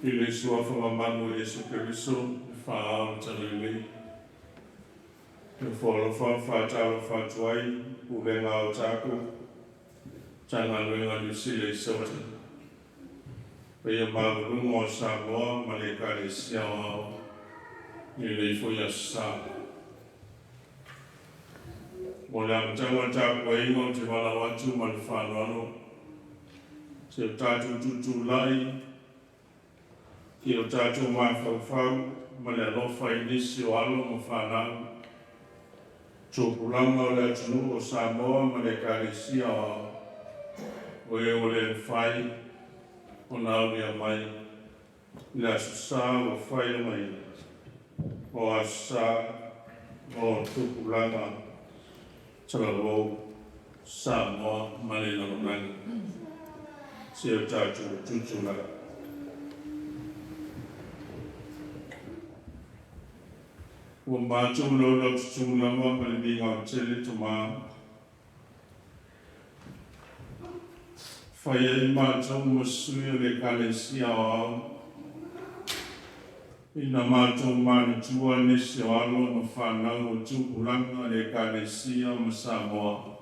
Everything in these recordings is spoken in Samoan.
I le Suafa mamalu o Iesu Keriso, le Faa-Ao o le Talalelei, e ofo alofa ma faatalofa atu ai i Pulega a Otago, Matagaluega a Niu Sila i Savaii, paia maualuga o Samoa ma le Ekalesia Aoao i lenei foi Aso Sa. Mo le amataga o le tapuaiga ou te valaau atu ma le faaaloalo se i o tatou tutulai i o tatou mafaufau ma le alofa i nisi o alo ma fanau, tupulaga o le atunuu o Samoa ma le Ekalesia Aoao, o e ua le mafai ona aulia mai le Aso Sa ua faailogaina o Aso Sa o Tupulaga Talavou Samoa ma le lalolagi. Se o tatou tutulai. Ua matou laulaututu lava ma le migao tele Tamā, fai ai matou ma sui o le Ekalesia Aoao, ina matou manatua nisi o alo ma fanau o tupulaga a le Ekalesia ma Samoa,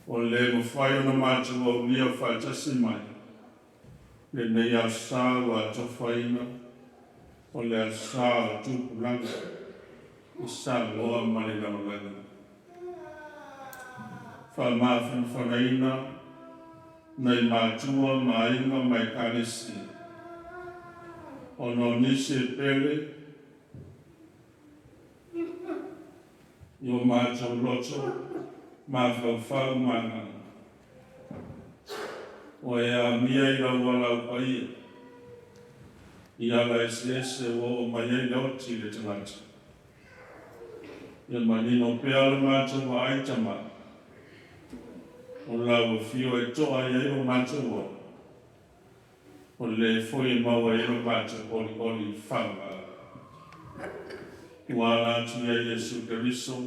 o le mafai ona matou aulia faatasi mai lenei Aso Sa ua atofaina o le Aso Sa o Tupulaga i Samoa ma le lalolagi. Faamafanafanaina nai matua ma aiga ma Ekalesia, ona o nisi e pele i o matou loto, mafaufau ma agaga, o e amia i lau valaau paia, i ala eseese ua oo mai ai le oti i le tagata. Ia manino pea le matou vaai Tamā, o lau afio e to'a i ai lo matou ola, o le foi e maua ai lo matou olioli faavavau. Ua ala atu ia Iesu Keriso,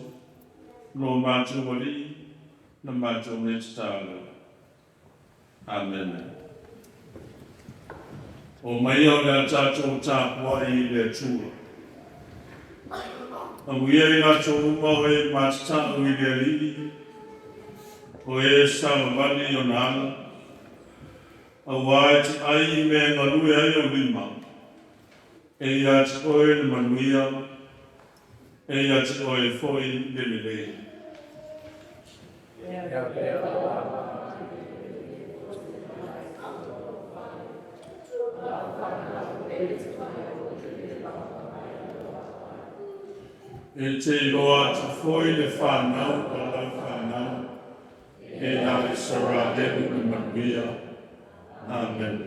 lo matou Alii, na matou nei tatalo. Amene. O maia o le a tatou tapuai i le Atua. Amuia i latou uma o e matatau i le Alii, o e savavali i ona ala, auā e te ai i mea e galue ai ou lima, e ia te oe le manuia, e ia te oe foi le lelei. E te iloa atu foi le fanau a lau fanau, e ia Isaraelu le manuia. Amene.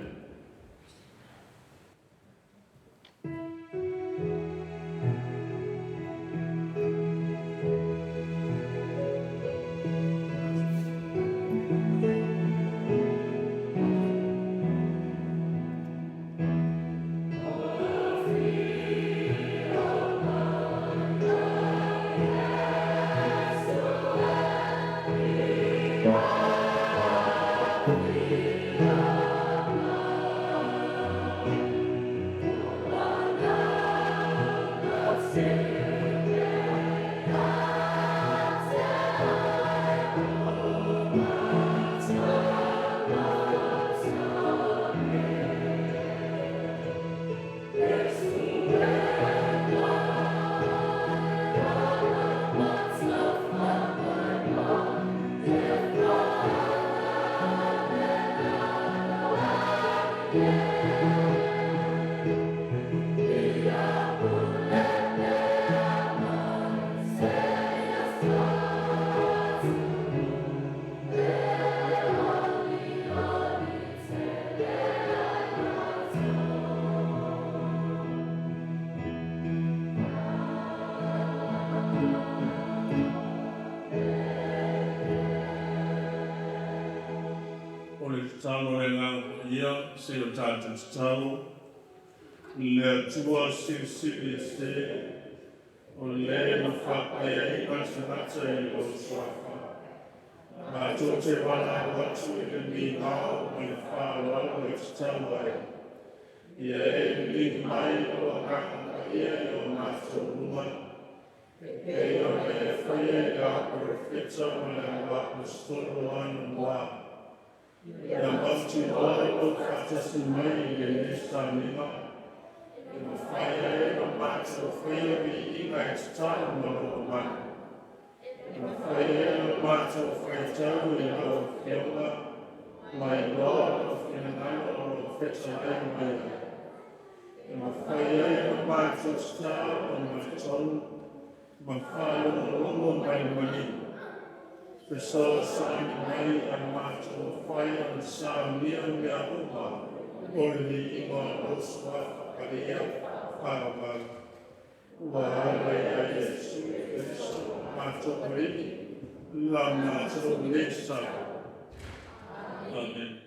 O le tatalo a le Agaga Paia, se i o tatou tatalo, le Atua Silisili Ese, o le na faapaiaina tagata i lou Suafa, matou te valaau atu i le migao ma le faaaloalo e tatau ai. Ia e lilihi mai lou Agaga Paia i o matou luma, e pei ona e faia i le au perofeta ma le au aposetolo anamua. Ia mautinoa lou faatasi mai i lenei sauniga, e mafai ai ona matou faia viiga e tatau ma lou mamalu. E mafai ai ona matou faitau i lau Afioga ma iloa lou finagalo o lo o fetalai mai ai. E mafai ai ona matou tatalo ma maitonu ma faalogologo mai maliu. Fesoasoani mai ia matou mafai ona saunia mea uma mo le viiga o lou Suafa Paia faavavau. Ua ala ia Iesu Keriso o matou Alii la matou nei tatalo. Amene.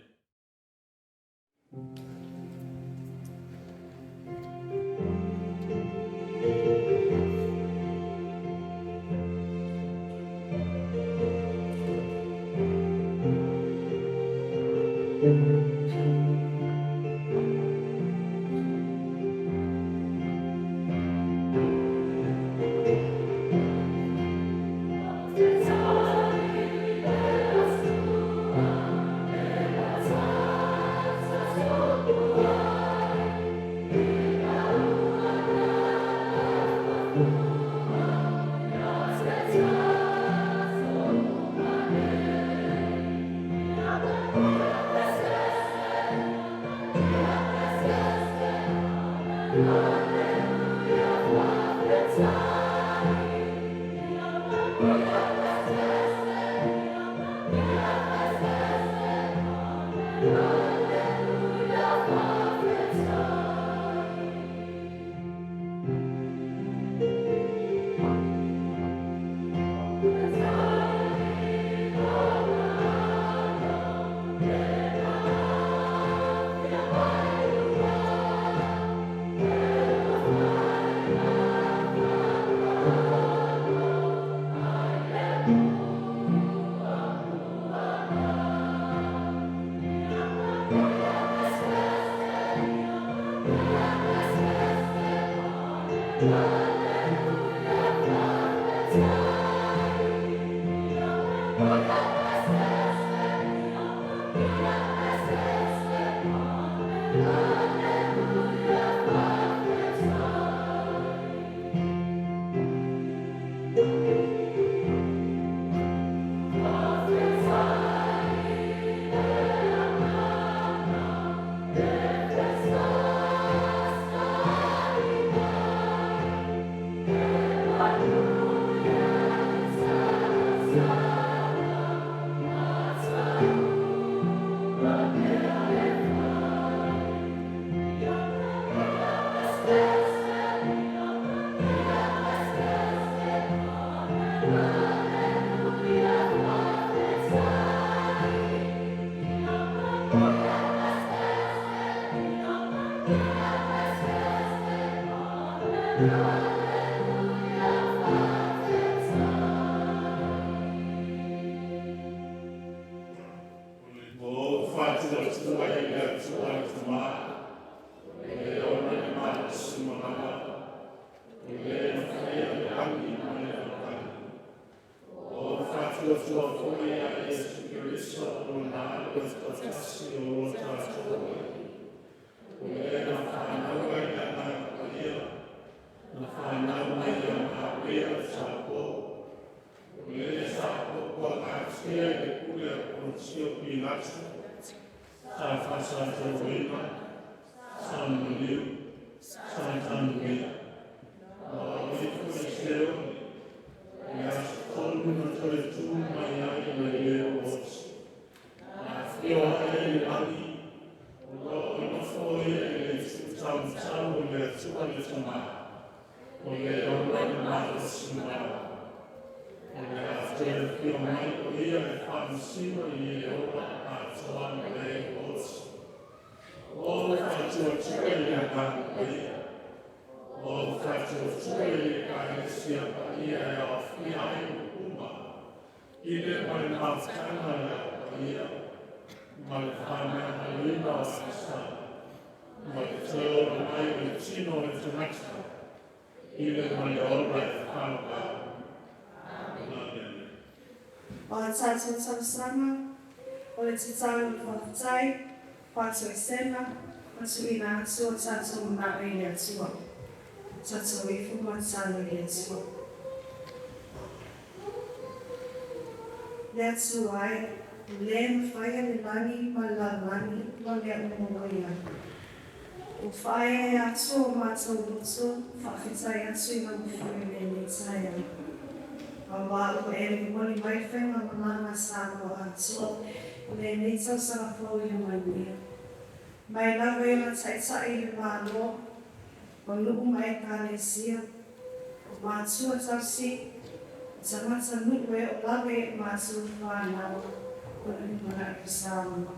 Ua ou faatuatua i le Atua le Tama, o le ona le malosi ma lava, o le na faia le lagi ma le lalolagi. Ua ou faatuatua foi ia Iesu Keriso o lona Alo e toatasi o lo tatou Alii, o le na fanau ai le Agaga Paia, na fanau mai ia Maria le taupou, o le sa puapuagatia i le pule a Ponitio Pilato, sa faasatauaina, sa maliu, sa tanuia, na oo ifo i Seoli, o le aso tolu na toe tu mai ai mai le oti. Na afio ae i le lagi, o lo o nofo ia i le itu taumatau o le Atua le Tama, o le ona le malosi ma lava. O le a toe afio mai o ia e faamasino i e ola atoa ma le oti. Ua ou faatuatua i le Agaga Paia, ua ou faatuatua i le Ekalesia Paia e aofia ai nuu uma, i le ma le mafutaga a le Au Paia, ma le faamagaloina o agasala, ma le toe tagata i le mai ola e faavavau. Amene. O a tatou talosaga, o le tatalo o le faafetai, faatoesega, ma tuuina atu o tatou manao i le Atua. Tatou ifo ma tatalo i le Atua. Le Atua e, o Le na faia le lagi ma le lalolagi ma mea uma ua i ai. Ua faaeaea atu o matou loto faafetai atu i lau Afio i lenei taeao. Auā ua e momoli mai faigamalaga a Samoa atoa i lenei tausaga fou i le manuia. Mai lava i ona taitai i le Malo, o nuu ma Ekalesia, o matua tausi, o tagata nuu e oo lava i a matou fanau o le lumanai o Samoa.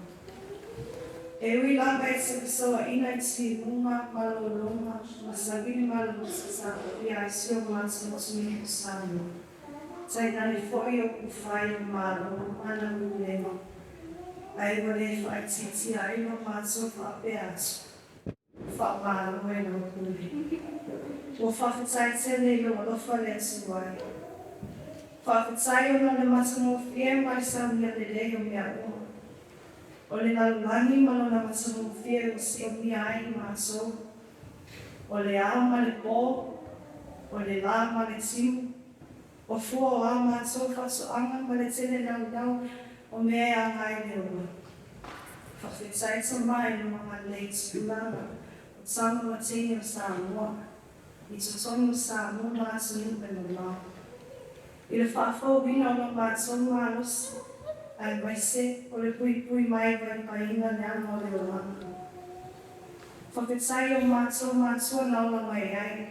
E ui lava i se fesoaina i timuga, malologa ma savili malolosi sa aafia ai si o matou atunuu o Samoa, tainane foi o upufai o Malo ma ana pulega, ae ua le faaitiitia ai lo matou faapea atu, Faamalo e lau Pule. Ua faafetai tele i lou alofa le Atua e. Faafetai ona o le matagofie ma le saunia lelei o mea uma. O le lalolagi ma lona matagofie ua siomia ai i matou, o le ao ma le po, o le la ma le timu, o fua o a matou faatoaga ma le tele naunau o mea e aga ai le ola. Faafetai Tama i lou agalelei i tupulaga o tama ma teine o Samoa, i totonu o Samoa ma atunuu e mamao. I le faafouina o lo matou malosi, aemaise o le puipui mai i vaivaiga leaga o le olaga. Faafetai i o matou matua na ola mai ai,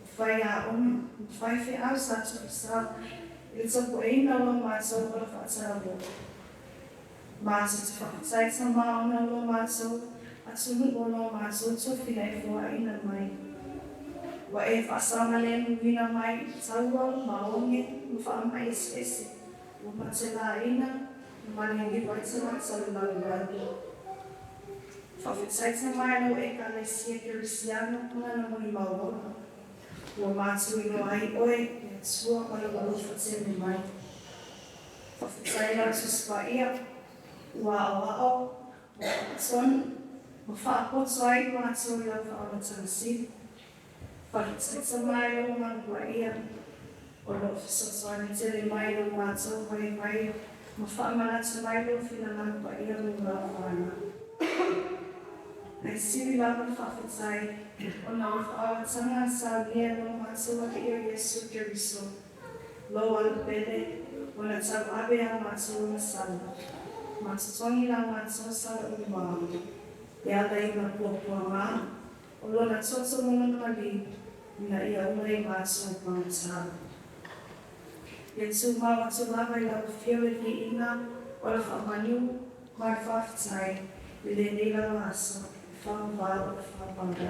o faiaoga ma faifeau sa tuusao i le tapuaiga o lo matou ola faatalavou. Matou te faafetai Tama ona o lo matou atunuu o lo matou tofi na e foaiina mai. Ua e faasaogalemuina mai i taua ma oge ma faamai eseese ua matelaina ma maliliu ai tagata o le lalolagi. Faafetai Tama i lau Ekalesia Kerisiano ma lana molimau ola. Ua matou iloa ai Oe, le Atua ma Lou alofa tele mai. Faafetai i lau Tusi Paia, ua aoao, ua faatonu, ua faapoto ai matou i lau faaolataga sili. Faafetai Tama i lou Agaga Paia, o lo o fesoasoani tele mai i lo matou vaivai ma faamanatu mai lou finagalo paia mo lau fanau. Ae sili lava le faafetai ona o le faaolataga a saunia e lo matou Alii o Iesu Keriso, lou Ala pele, ua na tauave a matou agasala, ma totogi la matou sala uma e ala i ona puapuaga, o lona toto ma lona maliu, ina ia ola i matou pagota. Ia tumau atu lava i lau Afio le viiga o le faamanu ma le faafetai i lenei lava aso e faavavau o le faapalagi.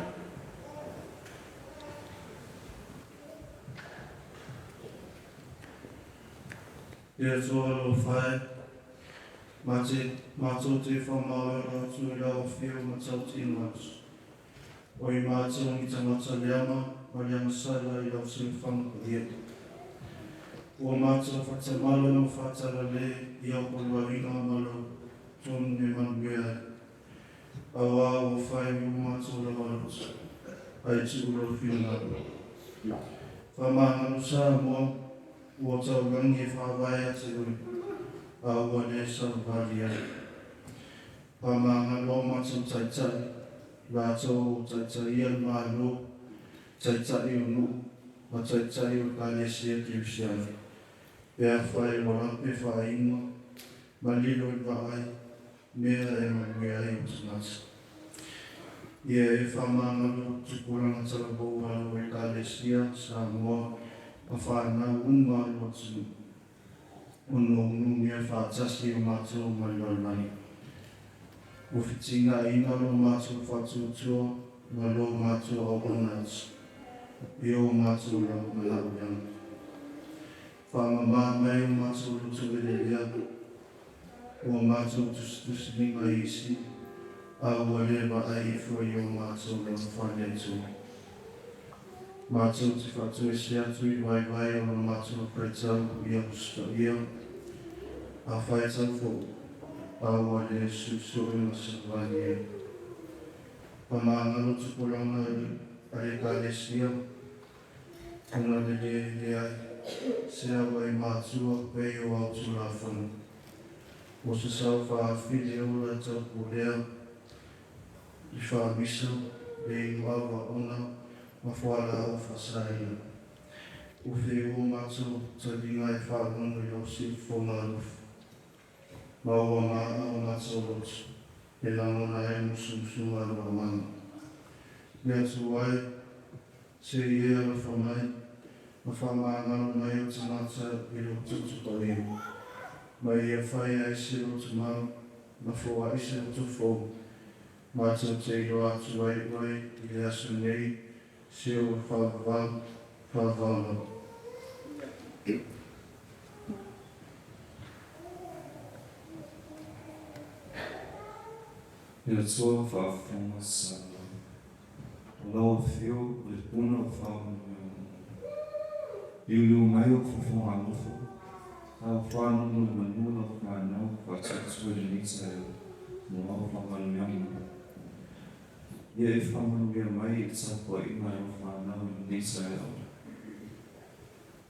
Le Atua alofa e, matou te faamaualo atu i lau Afio ma tautino atu, o i matou ni tagata leaga ma le agasala i lau silafaga paia. Ua matou faatamala ma faatalale i au poloaiga ma lau tonu e manuia ai, auā ua fai o matou lava loto, ae tuu lou finagalo. Faamagalo Samoa, ua taulagi e faavae ia te oe, a ua le savavali ai. Faamagalo o matou taitai, latou o taitaia le Malo, taitai o nuu, ma taitai o Ekalesia Kerisiano, pe afai ua lape faaima ma lilo i le vaai, mea e manuia ai o tagata. Ia e faamagalo tupulaga talavou a lau Ekalesia Samoa ma fanau uma a lou atunuu, ona o numia faatasi o matou ma le lalolagi. Ua fetinaiina lo matou faatuatua ma lo matou auauna atu i o matou lava manaomiaga. Faamama mai o matou loto elelea, ua matou tusitusilima i isi, a ua le vaai ifo i o matou lava faaleatua. Mātou te whātu e se atu i vai o na mātou praitau i a usitaia. A whaitau fo, a ua le susu e masalani e. Pamangalo tupulanga a le kalesia, ona le le le ai, se awa i mātua pei o au tūlāfono. O se sau whaafili o la tau pulea, i whaamisa, le inu awa ona, ma whala au whasaina. O fe o mātou talinga e whaalono i o si whonga alufu. Ma ua maa o mātou lotu, e langona e musumusunga lua mana. Mea tu ai, se i e alofa mai, ma whamangalo mai o tangata i lo tutu paia. Ma ia whai ai se lotu mau, ma fō ai se lotu fō. Mātou te iloa atu ai oe i le aso nei, se o whaavavau, whaavavau lava. E Atua faafofoga Samoa. O lau afio o le puna o faamanuiaga. Liuliu mai o fofoga alofa, a o whānunu le manu lau whānau whaatuatua i lenei taeao mo au faamanuiaga. Ia e faamanuia mai i le tapuaiga a lau whānau i lenei taeao.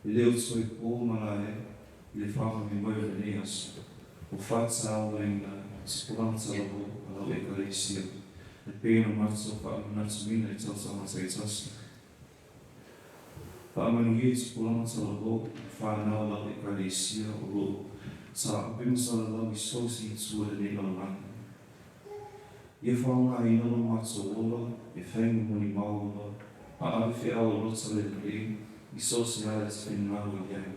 E le o toe pō malae i le whāmoemoe o lenei aso. O whātāoaina tupulaga talavou a lau ekalesia, e pei ona matou faamanatuina i tausaga taitasi. Faamanuia i tupulaga talavou ma whānau a lau ekalesia o loo taape ma salalau i so o se itu o lenei lalolagi. Ia faaaogāina lo matou ola e fai ma molimau ola ma ave feau o lota le lelei i so o se ala e te finagalo i ai.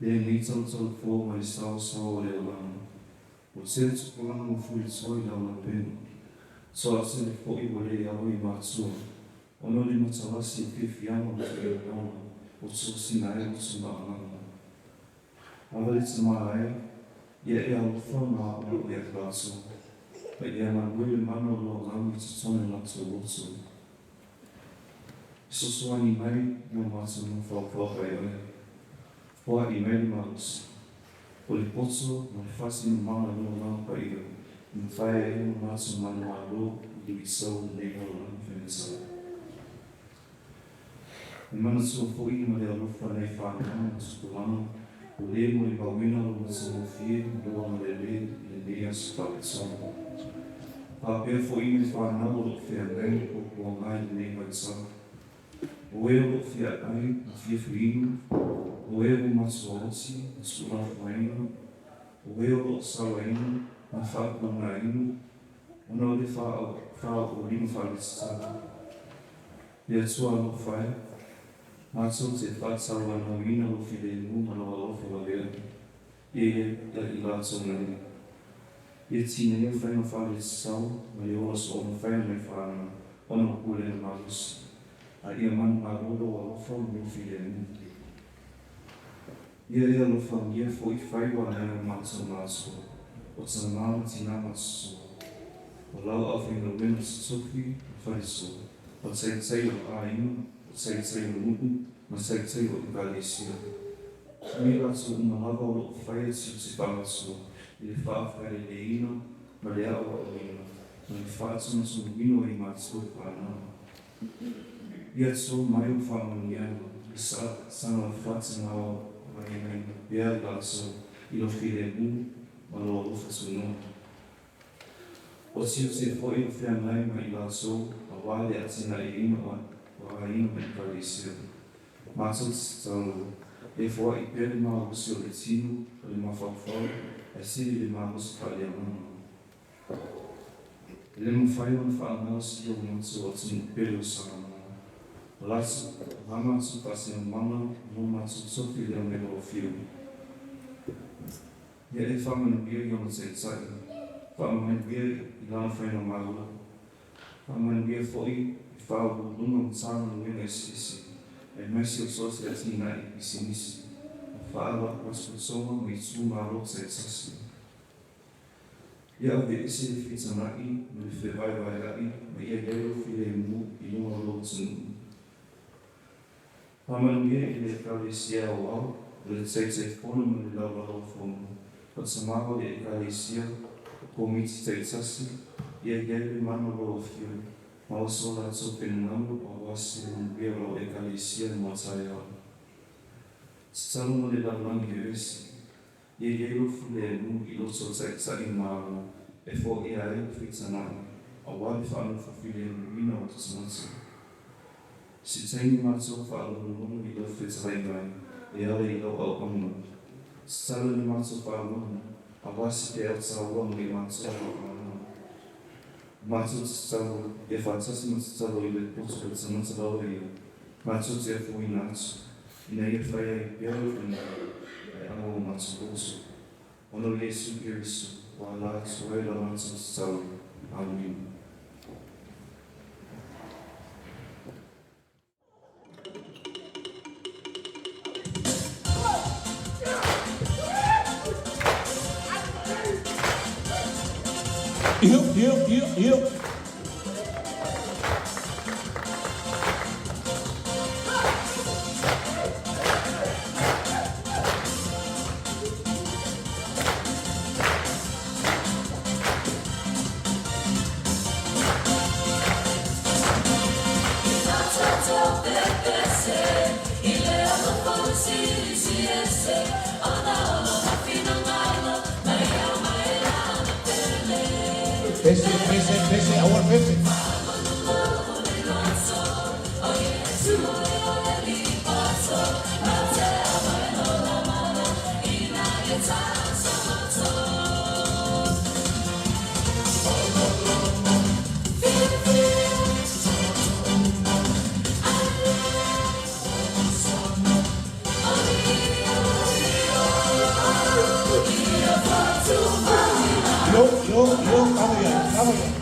Lenei talutalufou ma le saosaoa o le olaga. O tele tupulaga ma fulitoa i laulapena. Toatele foʻi ua lē alo i matua. Ona o le matalasi e fiafiaga o tuʻi lagaga o tosina ai loto maʻalaga. Ava le tamā e, ia e alofa ma aʻoaʻo iā latou. Ma ia galue le mana o lo agaga i totonu o latou loto. E sosoani mai i o matou mafaufau ai oe. Foaʻi mai le malosi. O le poto ma le faatinomaga i lou agaga paia, e mafai ai ona matou manumalo i luitau o lenei lalolagi faigata. E manatua foʻi ma le alofa nai fanau ma tupulaga ua lē molimauina lou matagofie ma lou agalelei i lenei aso faapitoa. Faapea foʻi nai fanau o loo feagai ma puapuaga i lenei vaitau. O e o loo feaʻai ma fiafiinu, o e ua matuaoti ma tuulafoaina, o e o loo salaina ma faapunainu, ona o le faaoolima faaletatau. Le Atua alofa e, matou te faatauanauina lou filemu ma lou alofa laveai, ia ia i latou nei. Ia tineia faiga faaletatau ma le ola soonafai o nai fanau ona o pulega malosi, a ia manumalo lou alofa ma lou filemu. Ia e alofagia foʻi faiva a nai o matou matua, o tamā ma tinā matutua, o lau aufaigaluega totofi ma faletua, o taitai o aiga, o taitai o nuu, ma taitai o ekalesia. Me latou uma lava o loo faia tiute faamatua i le faafaileleiina ma le aʻoaʻoina ma le faatunutunuina o i matou e fanau. Ia to mai o faamanuiaga i saga faatamaoaigaina pea i latou i lou filemu ma lou alofa tunoa. O tiute foʻi o feagai ma i latou auā le atinaeina o aiga ma ekalesia. Matou te tatalo, e foaʻi pea le malosi o le tino o le mafaufau ae sili le malosi faaleagaga. E le mafai ona faagalosia o matou atunuu pele o Samoa. O la matou faasinomaga ma lo matou tofi i le aumaiga o fiu. Ia e faamanuia i ona taitai, faamanuia i lana faigamalo, faamanuia foʻi i Faauluuluga o Matagaluega eseese, aemaise o so o se atinae pisinisi, ma faalapotopotoga ma itumalo taitasi. Ia aveese le fetagaʻi ma le fevaevaeaʻi, ma ia i ai lou filemu i luga o lou atunuu. Faamanuia i le Ekalesia Aoao o le Taitaifono ma le Laulau-a-Fono, o tamā o le Ekalesia, o komiti taitasi, ia i ai le mana o lau Afioga, ma o so latou finagalo aua se manuia o lau Ekalesia mo taeao. Tatalo mo le lalolagi vevesi, ia i ai lou filemu i loto taitai malo e foaia ai le feitaga'i auā le faanofo filemuina o tagata. Se taimi matou faalogologo i lau fetalai mai e ala i lau auauna. Tatalo i le matou faalogo auā se peau taua mo i matou faaaogaina. O matou tatalo ia faatasi ma tatalo i le poto o le tagata lava ia, matou te afoina atu, ina ia fai ai pea lou finagalo ae aua o matou loto. Ona o Iesu Keriso ua ala atu ai la matou tatalo. Amene. Io, io, io, io. Pese, pese, pese, aua le pese. Io, io, io, tamo ia, tamo ia.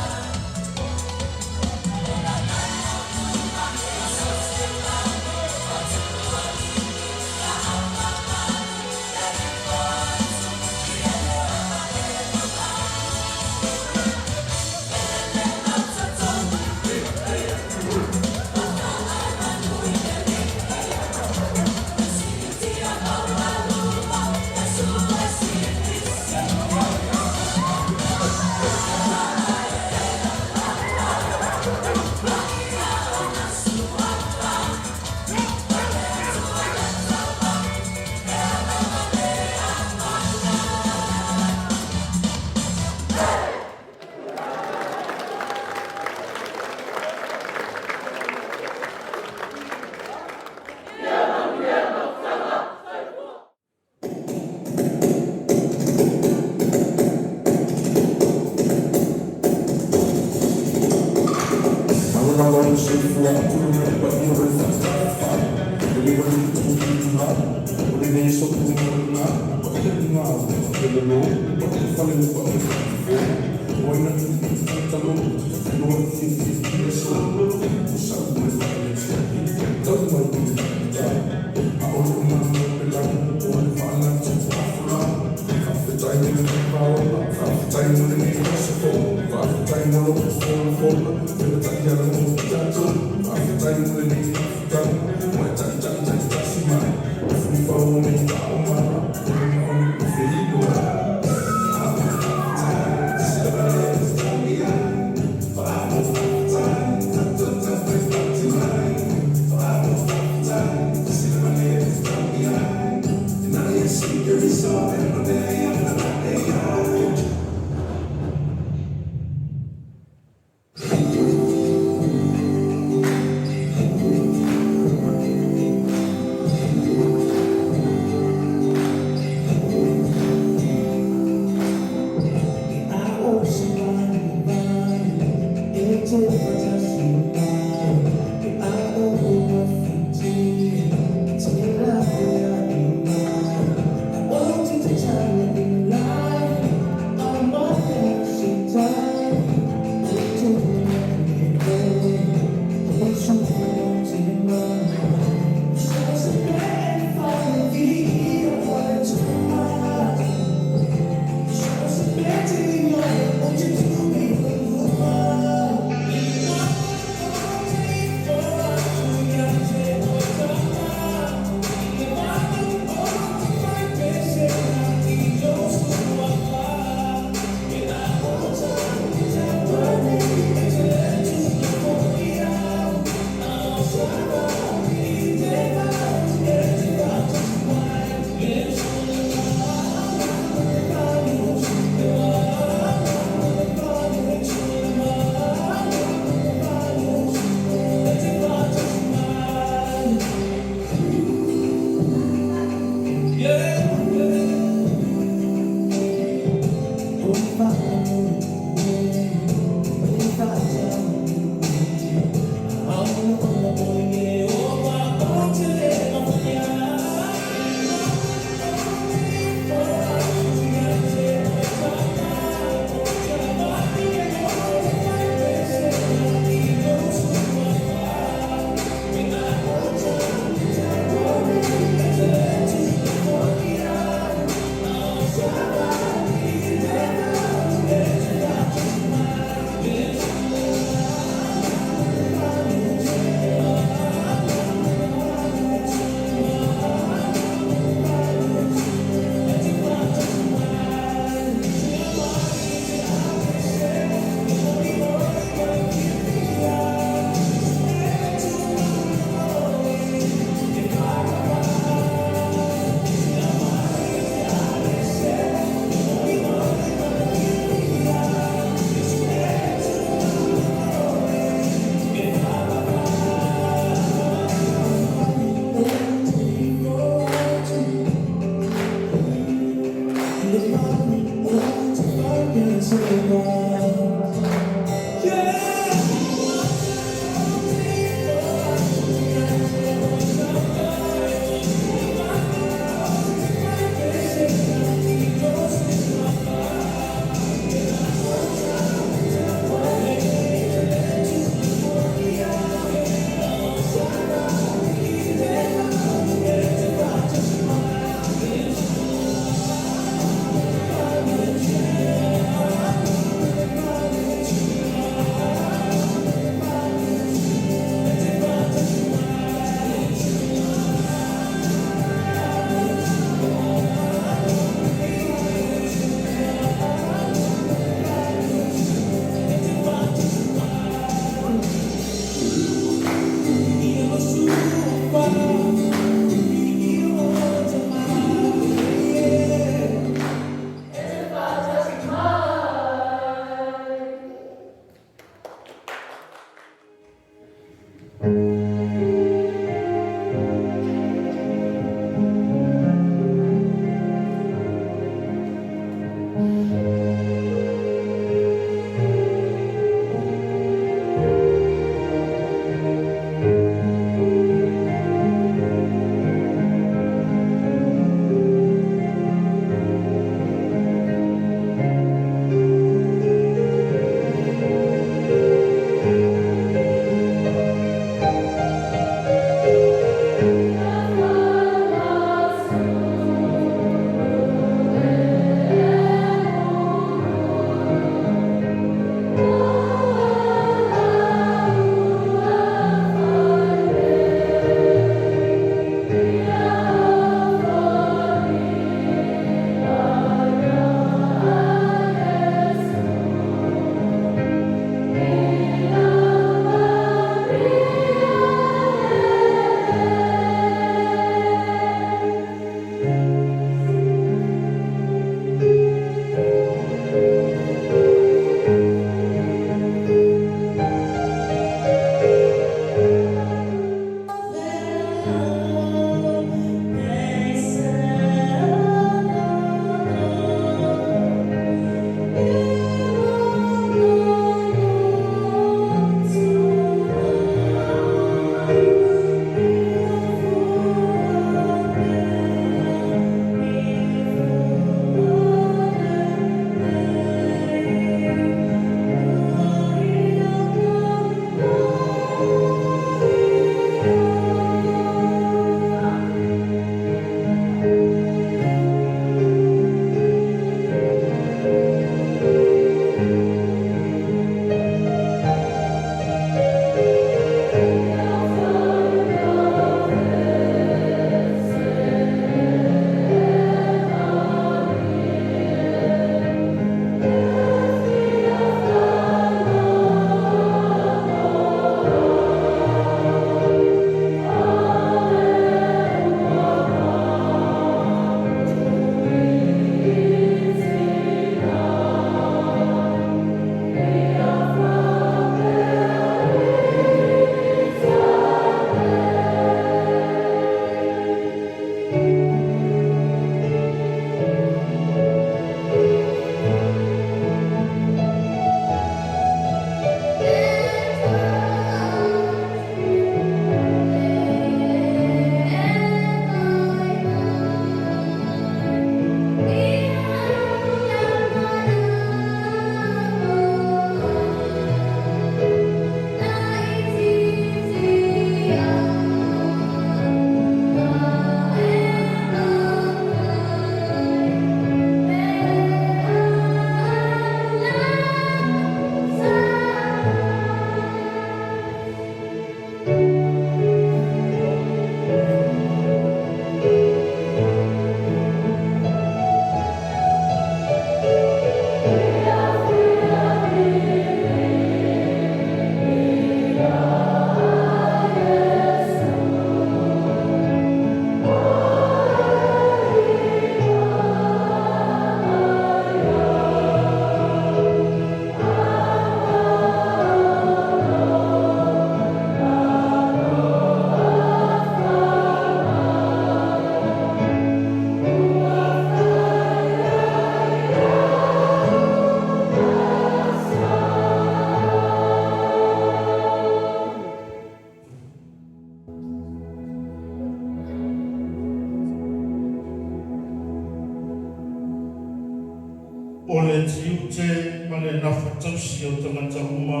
le tiute ma le nafatausi o tagata uma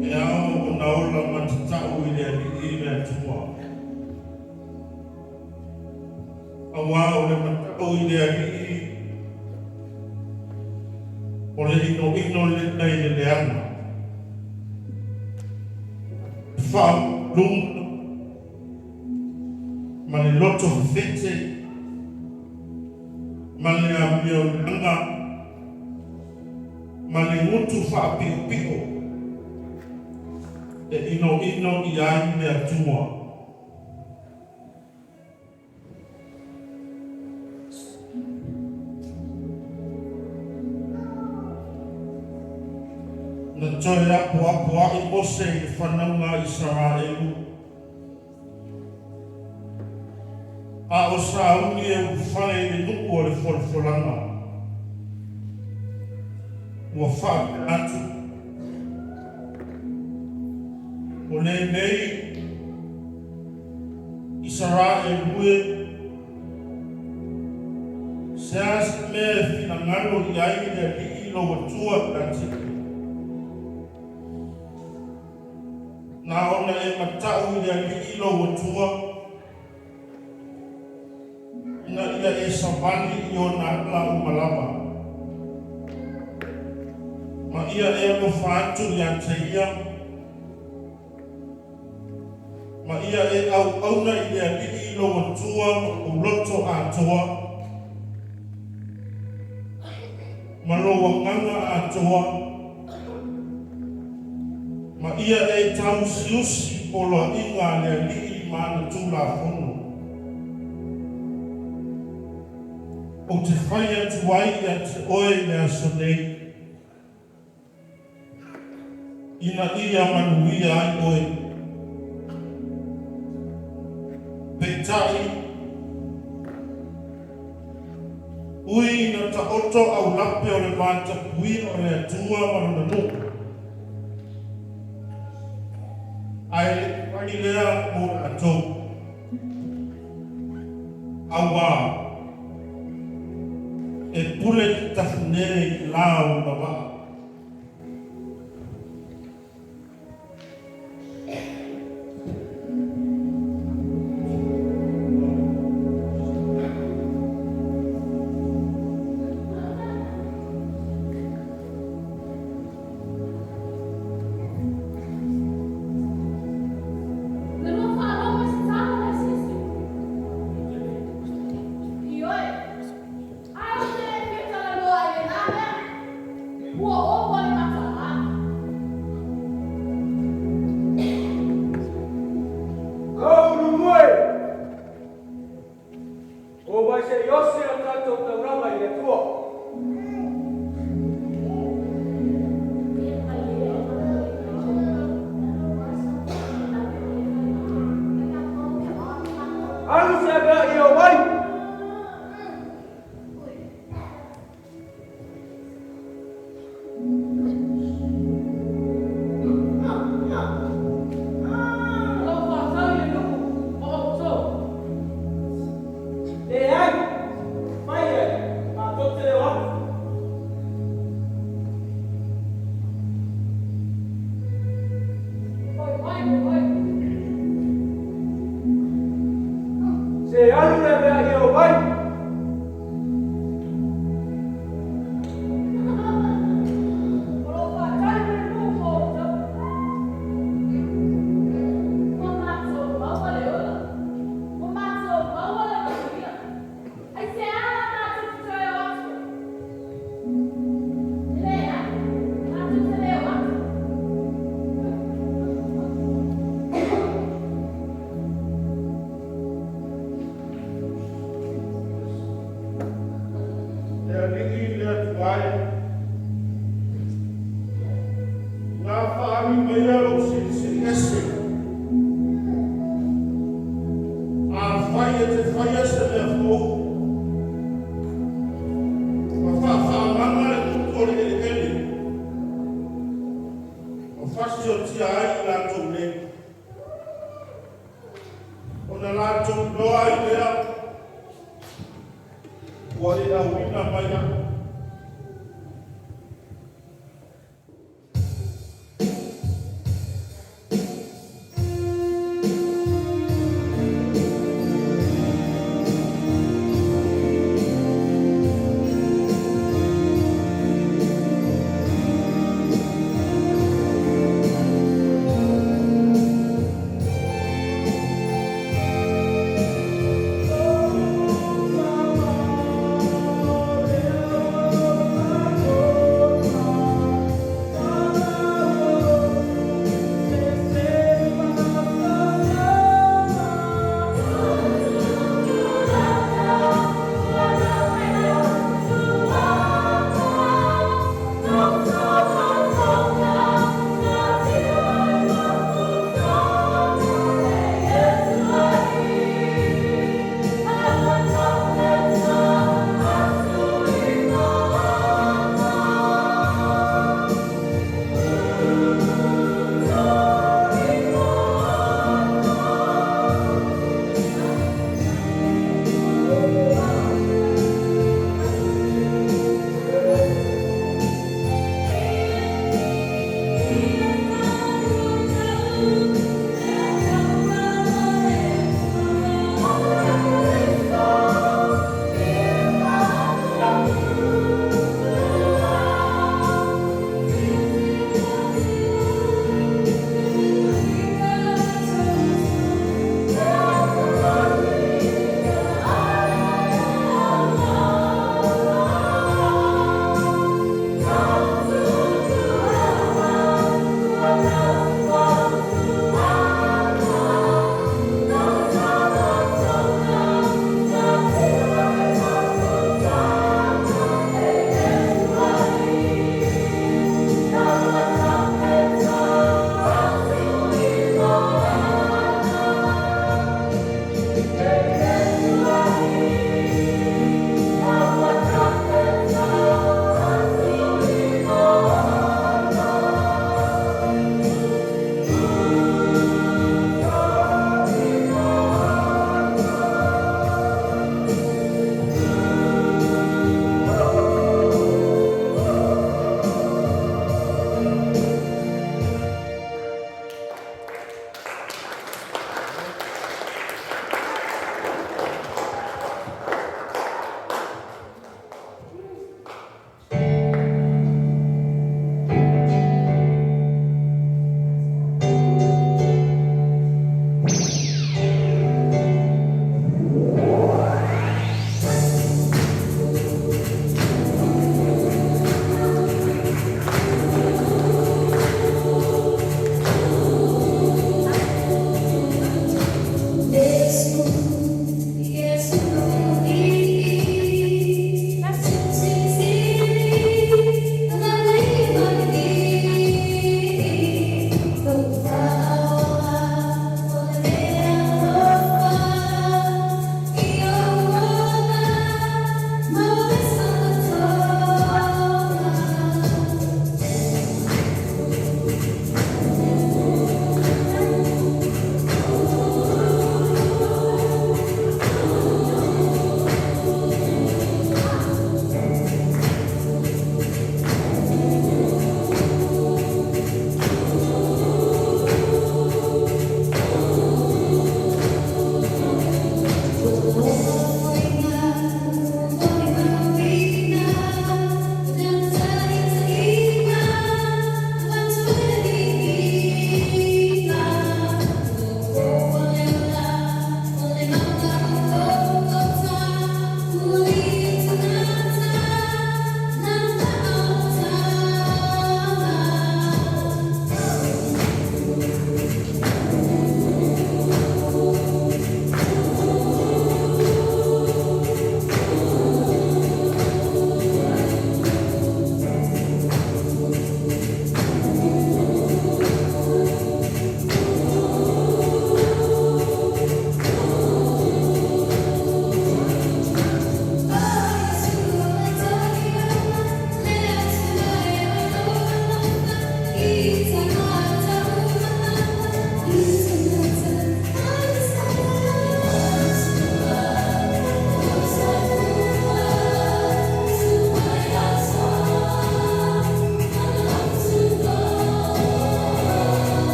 e ao ona ola matatau i le Alii le Atua. Auā o le matau i le Alii o le inoino lea i le leaga. E faaluga ma le loto fefete ma le amioleaga ma le gutu faapiopio e inoino i ai le Atua. Na toe apoapoai Mose i le fanauga a Isaraelu, a o sauni e ulufale i le nuu o le folafolaga. Ua faapea atu, O lenei Isaraelu e, se a se mea e finagalo i ai le Alii lou Atua ia te oe. Na ona e matau i le Alii lou Atua, ina ia e savali i ona ala uma lava, ma ia e alofa atu ia te ia, ma ia e auauna i le Alii lou Atua ma lou loto atoa, ma lou agaga atoa, ma ia e tauusiusi i poloaiga a le Alii ma ana Tulafono. Ou te fai atu ai ia te oe i le aso nei, ina ia manuia ai oe. Peitai, ui ina taoto aulape o le vatapuia o le Atua ma Lona nuu, ae le i fai lea mo latou. Auā, e pule te tafune i le la o lona vaa. Na lua faalogo i se tala mai sisi. Ioe, ae ou te le fia talanoa i lena mea. Ua ova le mataala. Kaulumue! O mai se i osi le tatou taulaga i le Atua. Alu se mea i o mai! O lau faatau i le nuu o outou. Leai, fai ai, matou te le o atu. Fai mai, fai mai. Se alu le mea i o mai! O lo o faatali le nuu mo outou. Ua matou maua le ola. Ua matou maua le manuia. Aisea la matou te toe o atu ai? E leai, matou te le o atu. Le Alii le Atua e, ina faaali maia lou silisili ese, afai e te faia se mea fou, ma faafaamaga le gutu o le eleele, ma fasiotia ai i latou nei, ona latou iloa ai lea, Ua le auina mai ai. Oh,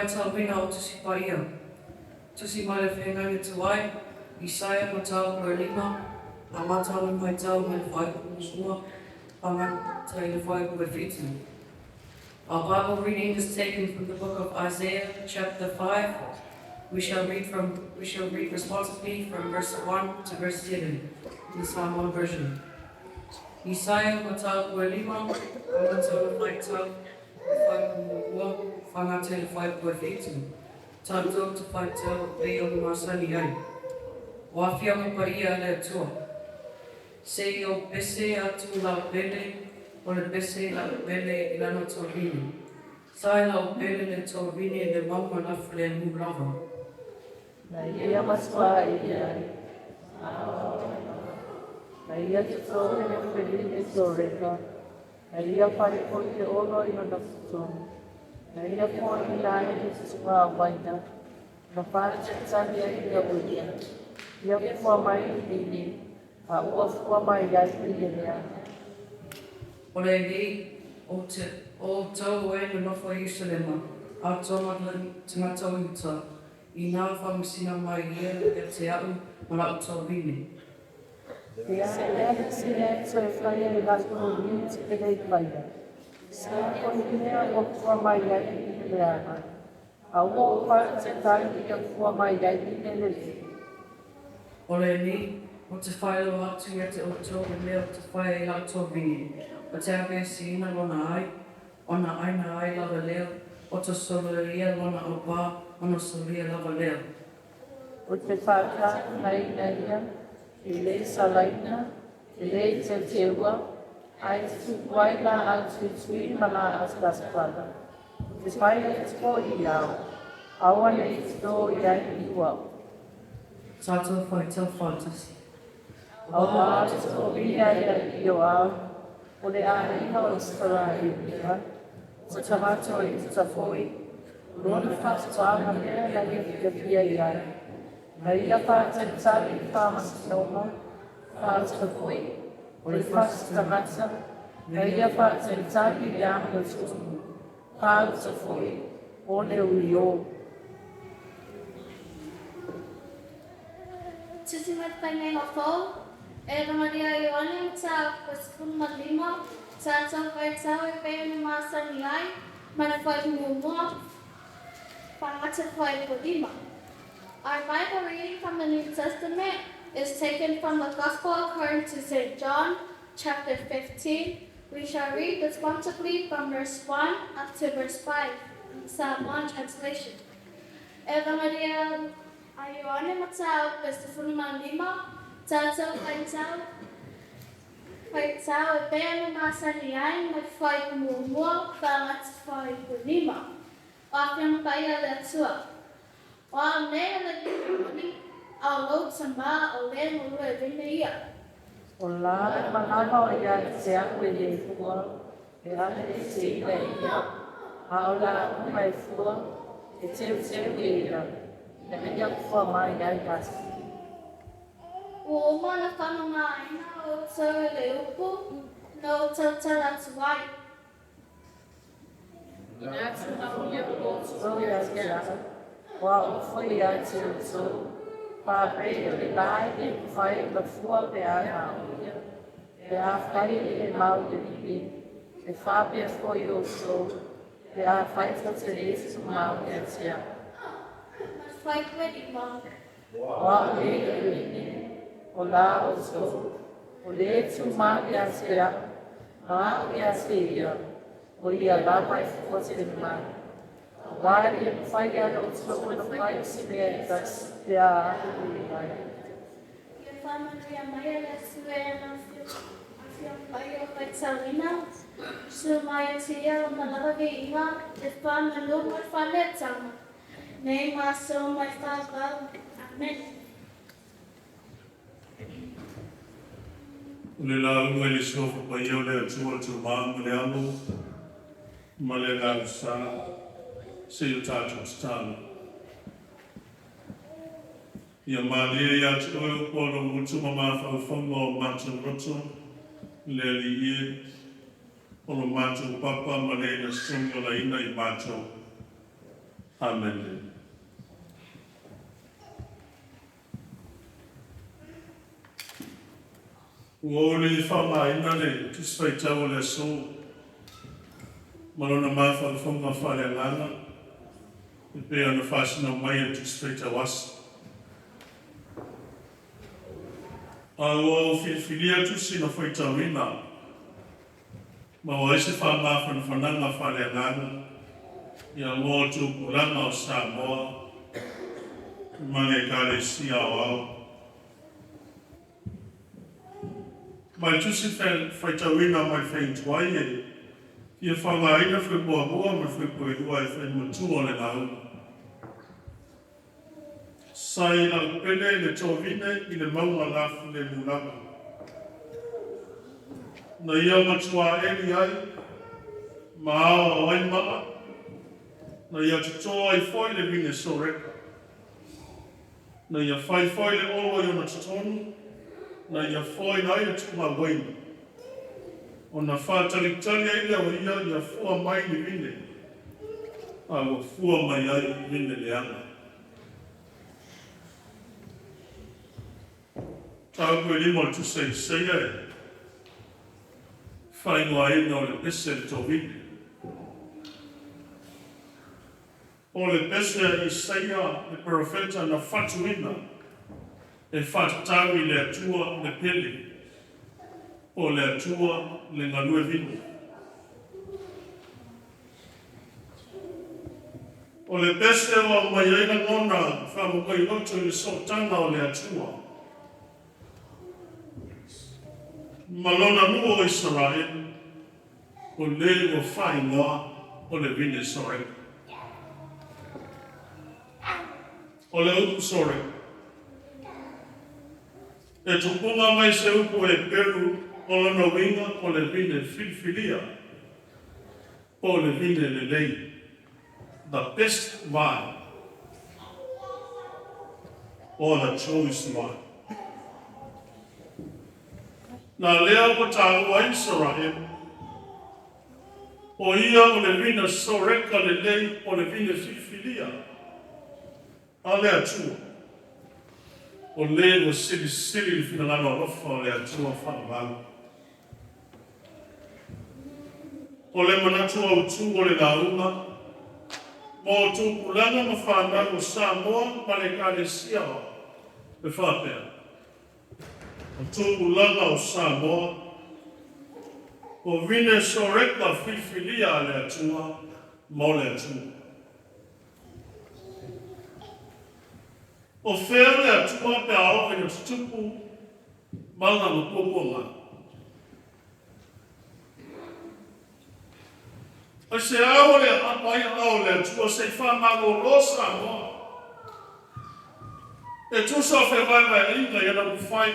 Faitauina o Tusi Paia. Tusi mai le Feagaiga Tuai, Isaia mataupu e lima, amata ona faitau mai le fuaiupu muamua faagata i le fuaiupu e fitu. Our Bible reading is taken from the book of Isaiah, chapter 5. We shall read from we shall read responsively from verse 1 to verse 7 in the Samoan version. Isaia mataupu e lima, amata ona faitau mai le fuaiupu muamua faagata i le fuaiupu e fitu. Tatou te faitau e pei ona masani ai. O Afioga Paia a le Atua. Se i ou pese atu lau pele, o le pese i la'u pele i lana tovine. Sa i la'u pele le tovine i le mauga lafulemu lava. Na ia matua ai ai. Na ia toto i le felili soreka. Na ia fai foi te olo i lona totonu. Na ia foi i la i le tutuga waina. Na whātatani ai ia o ia. Ia fua mai i vini. A ua fua mai ai i le mea. O lenei, o te o outou e nonofo i Ierusalema, atoa ma tagata o Iuta, inā faamasina mai ia ia te a'u ma la'u tovine. Ia lea le sine toe whai e lako ni te pere i paia. Sa ko i mea o fua mai ai i le ana. A ua o whātatani ia fua mai ai i le lele. O lenei, ou te faailoa atu ia te outou le mea ou te faia i la'u tovine, o te aveeseina lona ai, ona aina ai lava lea, o te soloia lona aupā, ona solia lava lea. O te whātānaina ia, e le salaina, e le teuteua, ai te tupu ai la au tuitui ma la au taspala. O te whai e te po i au, aua nei te tō i ai i ua. Tatou faitau faatasi. Aua te tō ia ia i o au, o le āiga o Israelia, o te tagata i te tafoi, lona whātuānga mea na ia whiawhia i ai. Na ia whātaritari i whāmasinoga, whātafoi, o le whātutangata, na ia whātaritari i āhua tutumu, whāutafoi, o le ui o. Tusi mai te Whainga Fou, E Maria Ioane mataupu e 15, tatou faitau e pei ona masani ai, ma le fuaiupu muamua, faagata fuaiupu lima. Our Bible reading from the New Testament is taken from the Gospel according to St. John, chapter 15. We shall read responsively from verse 1 up to verse 5 in the Samoan translation. E Maria Ioane mataupu e 15, tatou faitau faitau e pei ona masani ai ma le fuaiupu muamua faagata fuaiupu lima. O Afioga Paia a le Atua. O au nei o le Limoni, a o lou tamā o le galue vine ia. O la e malama o ia i te au e le fua, e ane i te ina e ia, a o la uma e fua, e teuteu e ia, ina ia fua mai ai asi. Ua uma ona faamamaina outou e le upu na ou tautala atu ai. O ia te au, ua o foi ia te outou, pāpei o le lae e whai o la fua pe a o ia, pe a whai e mau te iwi, e whāpea foi outou, pe a whai ta te e tu mau e te au. Ma le fuaiupu e lima. Ua o e i o la outou, o le tu mau ia te au, ma au ia te ia, o ia lava e fua te mai. Wā e whai a o te o na whai o se mea e tasi, te a ahu i mai. Ia faamanuia mai e le Atua e ana afioga paia o faitauina, su mai e te ia lona lava viiga, le faamanu ma le faaletaga, nei ma aso ma le faavavau. Amene. O le lauga i le Suafa Paia o le Atua le Tamā ma le Alo ma le Agaga Sa, se i o tatou tatalo. Ia malie ia te oe upu o lou gutu ma mafaufauga o matou loto, le Alii e, o lo matou papa ma le ina sogi olaina i matou. Amene. Ua ou le faaaogaina le Tusi Faitau o le aso ma lona mafaufauga faaleagaga e pei ona faasino mai e le Tusi Faitau Aso. A ua ou filifilia tusi na faitauina maua ai se faamafanafanaga faaleagaga ia mo tupulaga o Samoa ma le Ekalesia Aoao. Mai le Tusi Faitauina mai le Faituai e fia faaaogaina le fuaiupu 1 ma le fuaiupu 2 e fai matua o le lauga. Sa i laupele le tovine i le mauga lafulemu lava. Na ia matua eli ai ma aoao ai maa, na ia toto ai foi le vine soreka. Na ia fai foi le olo i ona totonu, na ia foaina ai le tuugauaina. Ona faatalitali ai lea o ia ia fua mai ni vine, a ua fua mai ai vine leaga. Mataupu e 5 o le Tusi a Isaia e faaigoaina o le pese a le tovine. O le pese a Isaia le perofeta na fatuina e faatatau i le Atua le pele, po o le Atua le galue vine. O le pese ua aumai ai lagona faamomoi loto i le sootaga o le Atua ma lona nuu o Isaraelu, o le ua faaigoa o le vine soreka. O le upu soreka e tupuga mai se upu Heperu o lona uiga o le vine filifilia, po o le vine lelei, the best vine or the choice vine. Na lea ua taua ai Isaraelu, o ia o le vine soreka lelei, o le vine filifilia a le Atua. O le ua silisili le finagalo alofa o le Atua faavavau. O le manatu autu o le lauga mo tupulaga ma fanau o Samoa ma le Ekalesia e faapea. O tupulaga o Samoa, o vine soreka filifilia a le Atua mo le Atua. O fea le Atua pe a oo ina tutupu mala ma puapuaga. Ai se ao le aapa ai aao o le Atua se i faamalōlō Samoa. E tusa o fevaevaeaiga i ana upufai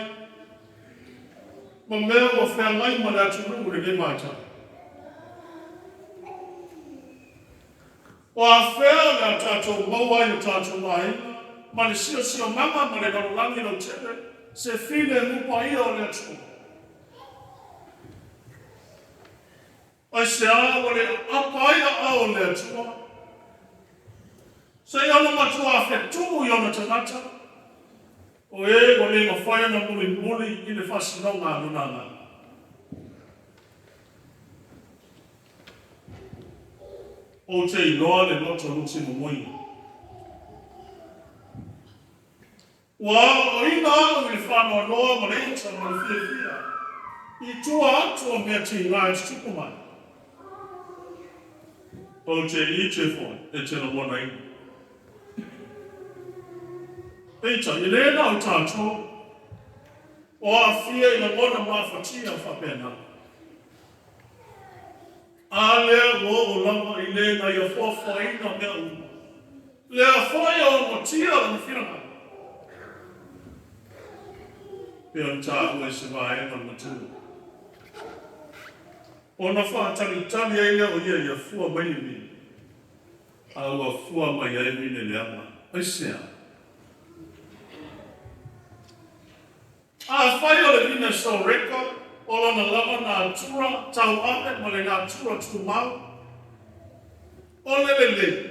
ma mea ua feagai ma le atunuu i lenei vaitau. O afea o le a tatou maua ai o tatou aiga ma le siosiomaga ma le lalolagi lautele se filemu paia o le Atua. Ai se a ua le aapa ai aao o le Atua. Se i ona matua fetuu i ona tagata, o e ua le mafai ona mulimuli i le faasinoga a lona agaga. Ou te iloa le loto luti momoi. Ua aoaoina au i le faanoanoa ma le ita ma le fiafia i tua atu o mea tiga e tutupu mai. Ou te ite foi e te lagonaina. Peitai, e le na o tatou o aafia i lagona mafatia faapena. A lea ua oo lava i le na ia foafoaina mea uma. Lea foi o matia lona finagalo. Pe ona taua i se vaega o le matua. Ona faatalitali ai lea o ia ia fua mai le vine. A ua fua mai ai vine leaga. Aisea? Afai o le vine soreka o lona lava natura tauave ma le natura tumau, o le lelei.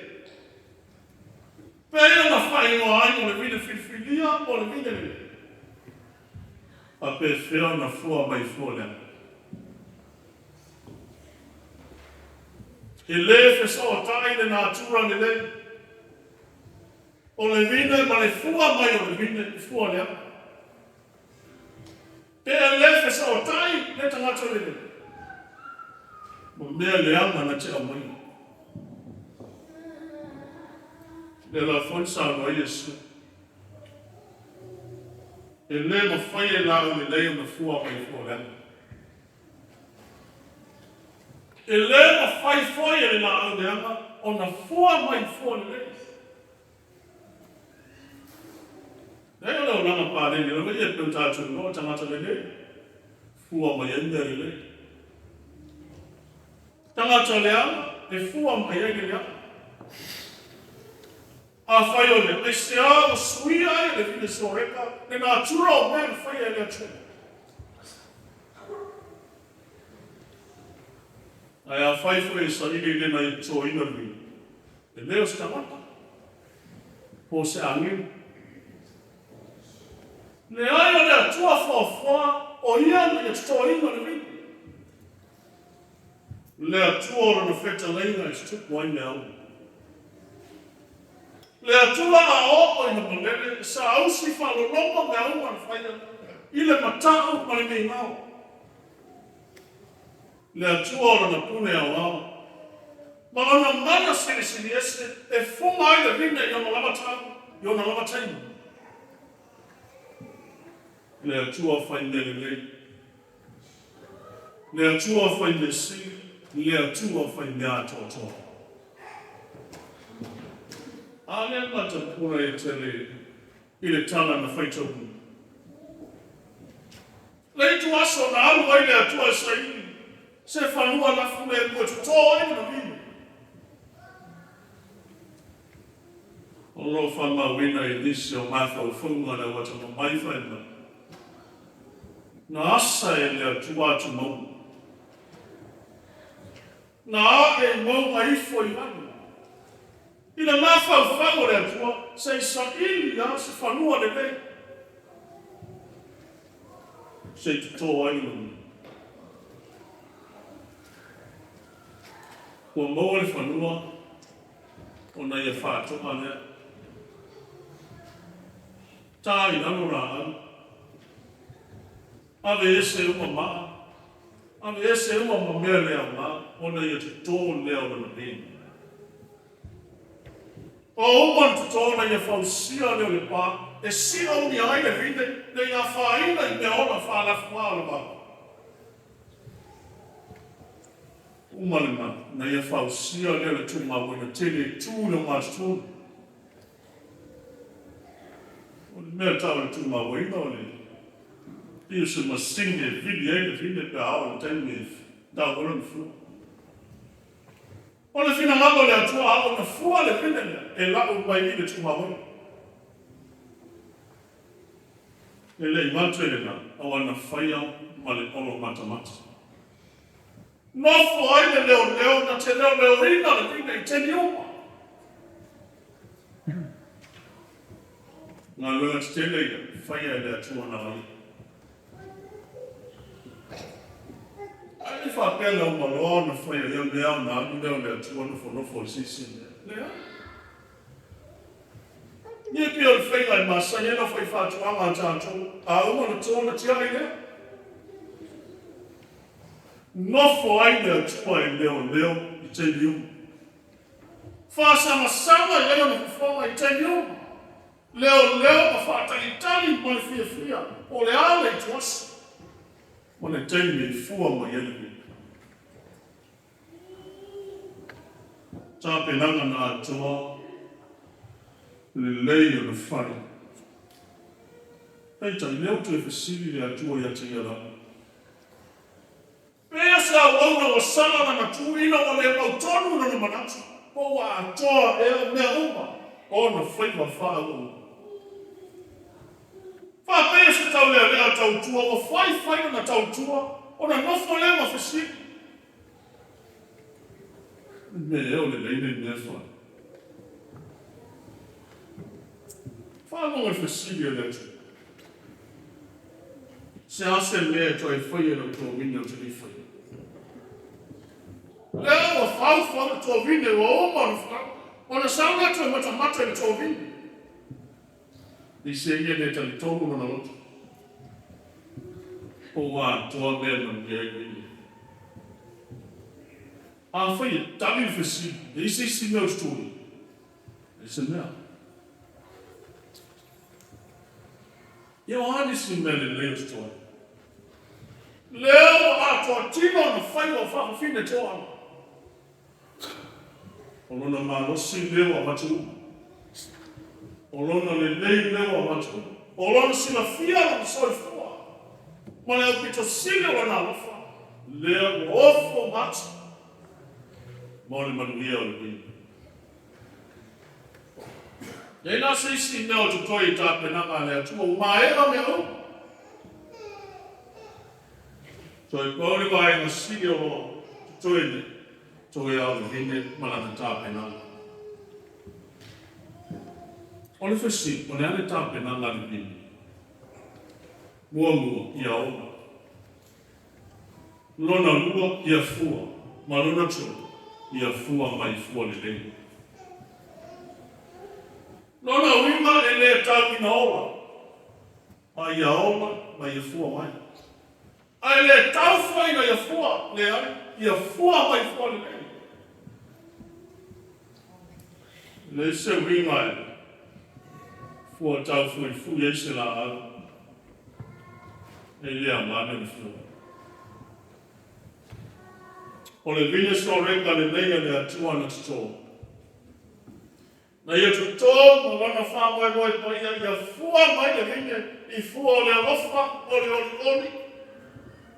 Pe ona faaigoa ai o le vine filifilia po o le vine lelei. A pefea ona fua mai fua leaga. E lē fesootai le natura lelei o le vine ma le fua mai o le vine i fua leaga. Pe e lē fesootai le tagata lelei ma mea leaga na te aumaia. Lea la foi na saunoa ai Iesu, e lē mafai e laau lelei ona fua mai i fua leaga. E lē mafai foi e le laau leaga ona fua mai i fua lelei. Leai o le olaga paleni lava ia e pei ona tatou iloa o tagata lelei, fua mai ai mea lelei. Tagata leaga, e fua mai ai le leaga. Afai o lea, aisea ua suia ai e le vine soreka le natura o mea na faia e le Atua? Ae afai foi e saili i le na ia totoina le vine, e le o se tagata, po o se agelu. Leai o le Atua foafoa o ia na ia totoina le vine. Le Atua o Lona fetalaiga e tutupu ai mea uma. Le Atua a oo ina malele, e saausi faalologo mea uma na faia i le mata'u ma le migao. Le Atua o Lona pule aoao ma Lona mana silisili ese e fuga ai le vine i ona lava tau, i ona lava taimi. Le Atua fai mea lelei, le Atua fai mea sili, le Atua fai mea atoatoa. A lea matapura e tele i le tala na faitauina. Le ituaso na alu ai le Atua e saili se fanua lafulemu e totō ai lona vine. O lo o faamauina i nisi o mafaufauga a le au atamamai fai mai, na asa e le Atua atumauga. Na ae i mauga ifo i lalo. I le mafaufau o le Atua, se i saili lava se fanua lelei, se i totō ai lona vine. Ua maua le fanua ona ia faatoa lea. Ta i lalo laau, ave ese uma maa, ave ese uma ma mea le aoga, ona ia totō lea o lona vine. O uma ona totō ona ia fausia lea o le pa, e siomia ai le vine, ne i afaina i mea ola faalafuā o le vao. Uma lena, na ia fausia lea o le tumauina tele e tu i le ogatotonu. O le mea tau o le tumauina o le pei o se masini e vili ai le vine pe a oo i le taimi e tau ai lona fua. O le finagalo o le Atua a oo ina fua le vine lea, e lau mai i le tumauina. E le i gata i lena, aua na faia ma le olo matamata. Nofo ai le leoleo na te leoleoina le vine i taimi uma. Galuega tetele ia faia e le Atua na ia. Ae le faapea na uma loa ona faia ia mea ona alu lea o le Atua nofonofo i se isi mea. Leai. Ia pei o le faiga e masani ai le aufaifaatoaga a tatou, a uma ona toto ona tiai lea. Nofo ai le Atua e leoleo i taimi uma. Faasagasama i ai ona fofoga i taimi uma. Leoleo ma faatalitali ma le fiafia po o le a le ituaso ma le taimi e fua mai ai le vine. Tapenaga na atoa lelei ona fai. Peitai, lea ua toe fesili le Atua ia te ia lava. Pea se auauna ua sala lana tu ina ua le mautonu lona manatu, po ua atoa ea mea uma o ona faiva faaauauina. Faapea se taulealea tautua ua faifai lana tautua ona nofo lea ma fesili. O le mea ea o lelei lenei mea e fai? Faalogo i le fesili a le atunuu. Se a se mea e toe faia i lau tovine ou te le i faia? Lea ua faufau le tovine ua uma ona fau, ona sau lea toe matamata i le tovine. I se ia le talitonu lona loto. Po ua atoa mea e manuia ai le ia. Afai e tali le fesili, e i se isi mea o totoe? E se mea. Ia o a nisi mea lelei o totoe? Lea ua atoa tino ona fai ua faafafine toaga. O lona malosi lea ua avatu uma. O lona lelei lea ua avatu uma. O lona silafia lona soifua ma le aupito sili o lona alofa lea ua ofo uma atu mo le manuia o le vili. E i ai la se isi mea o totoe i tapenaga a le Atua ua maea mea uma. Toe pau le vaega sili o loa totoe nei, toe ao vavine ma lana tapenaga. O le fesili, o le a le tapenaga a le vine? Muamua, ia ola. Lona lua, ia fua, ma lona tolu, ia fua mai fua lelei. Lona uiga e le tau ina ola, a ia ola ma ia fua mai. Ae le tau fua ina ia fua, leai, ia fua mai fua lelei. E leai se uiga e fua taufuifui ai se laau, e le aoga le fua. O le vine soreka lelei a le Atua na toto. Na ia toto ma lona faamoemoe paia ia fua mai le vine i fua o le alofa, o le olioli,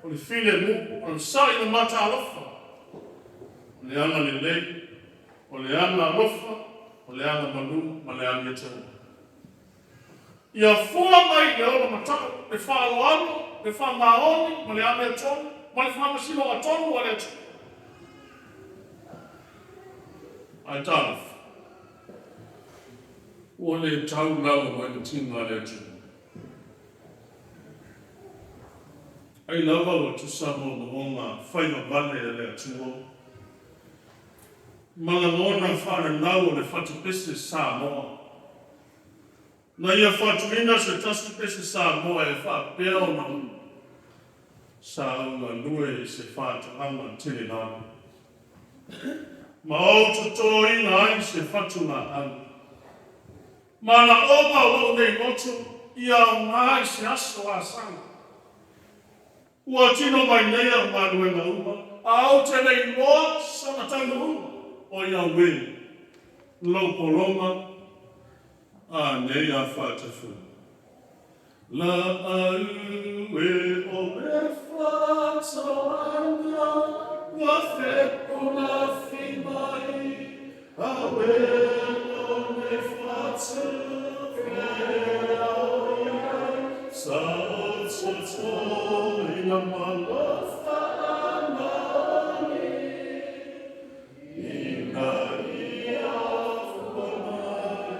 o le filemu, o le saina mataalofa, o le aga lelei, o le aga alofa, o le aga malu ma le amiotonu. Ia fua mai le ola matau, le faaaloalo, le faamaoni ma le amiotonu ma le faamasinoga tonu a le Atua. Ae talofa, ua le tau lava mai le tiga a le atunuu. Ai lava ua tusa moomooga faivavale a le Atua ma lagona faananau o le fatupese Samoa. Na ia faatuina se tasi pese Samoa e faapea ona sa ou galue i se faatoaga tele lava, ma ou totoina ai se fatuga'au. Manaoga o lou nei loto ia aoga i se aso asaga. Ua tino mai nei au galuega uma, a ou te le iloa sona taunuuga, o ia uē, lou pologa a nei a faatafua. Laau e o le faatoaga ua fepulafi mai, awelo nei fatu feaoiai, sa o totoina malofa maoni, ina ia fua mai.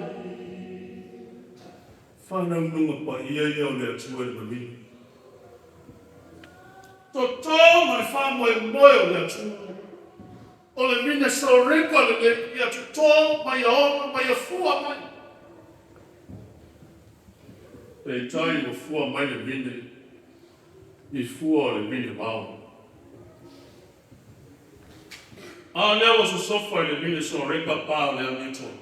Faanaunuga paia ia o le Atua i le vavine. Toto ma le faamoemoe o le atunuu. O le vine soreka lenei ia toto ma ia ola ma ia fua mai. Peitai ua fua mai le vine i fua o le vine vao. A lea ua sosofa i le vine soreka pa o le amiotonu.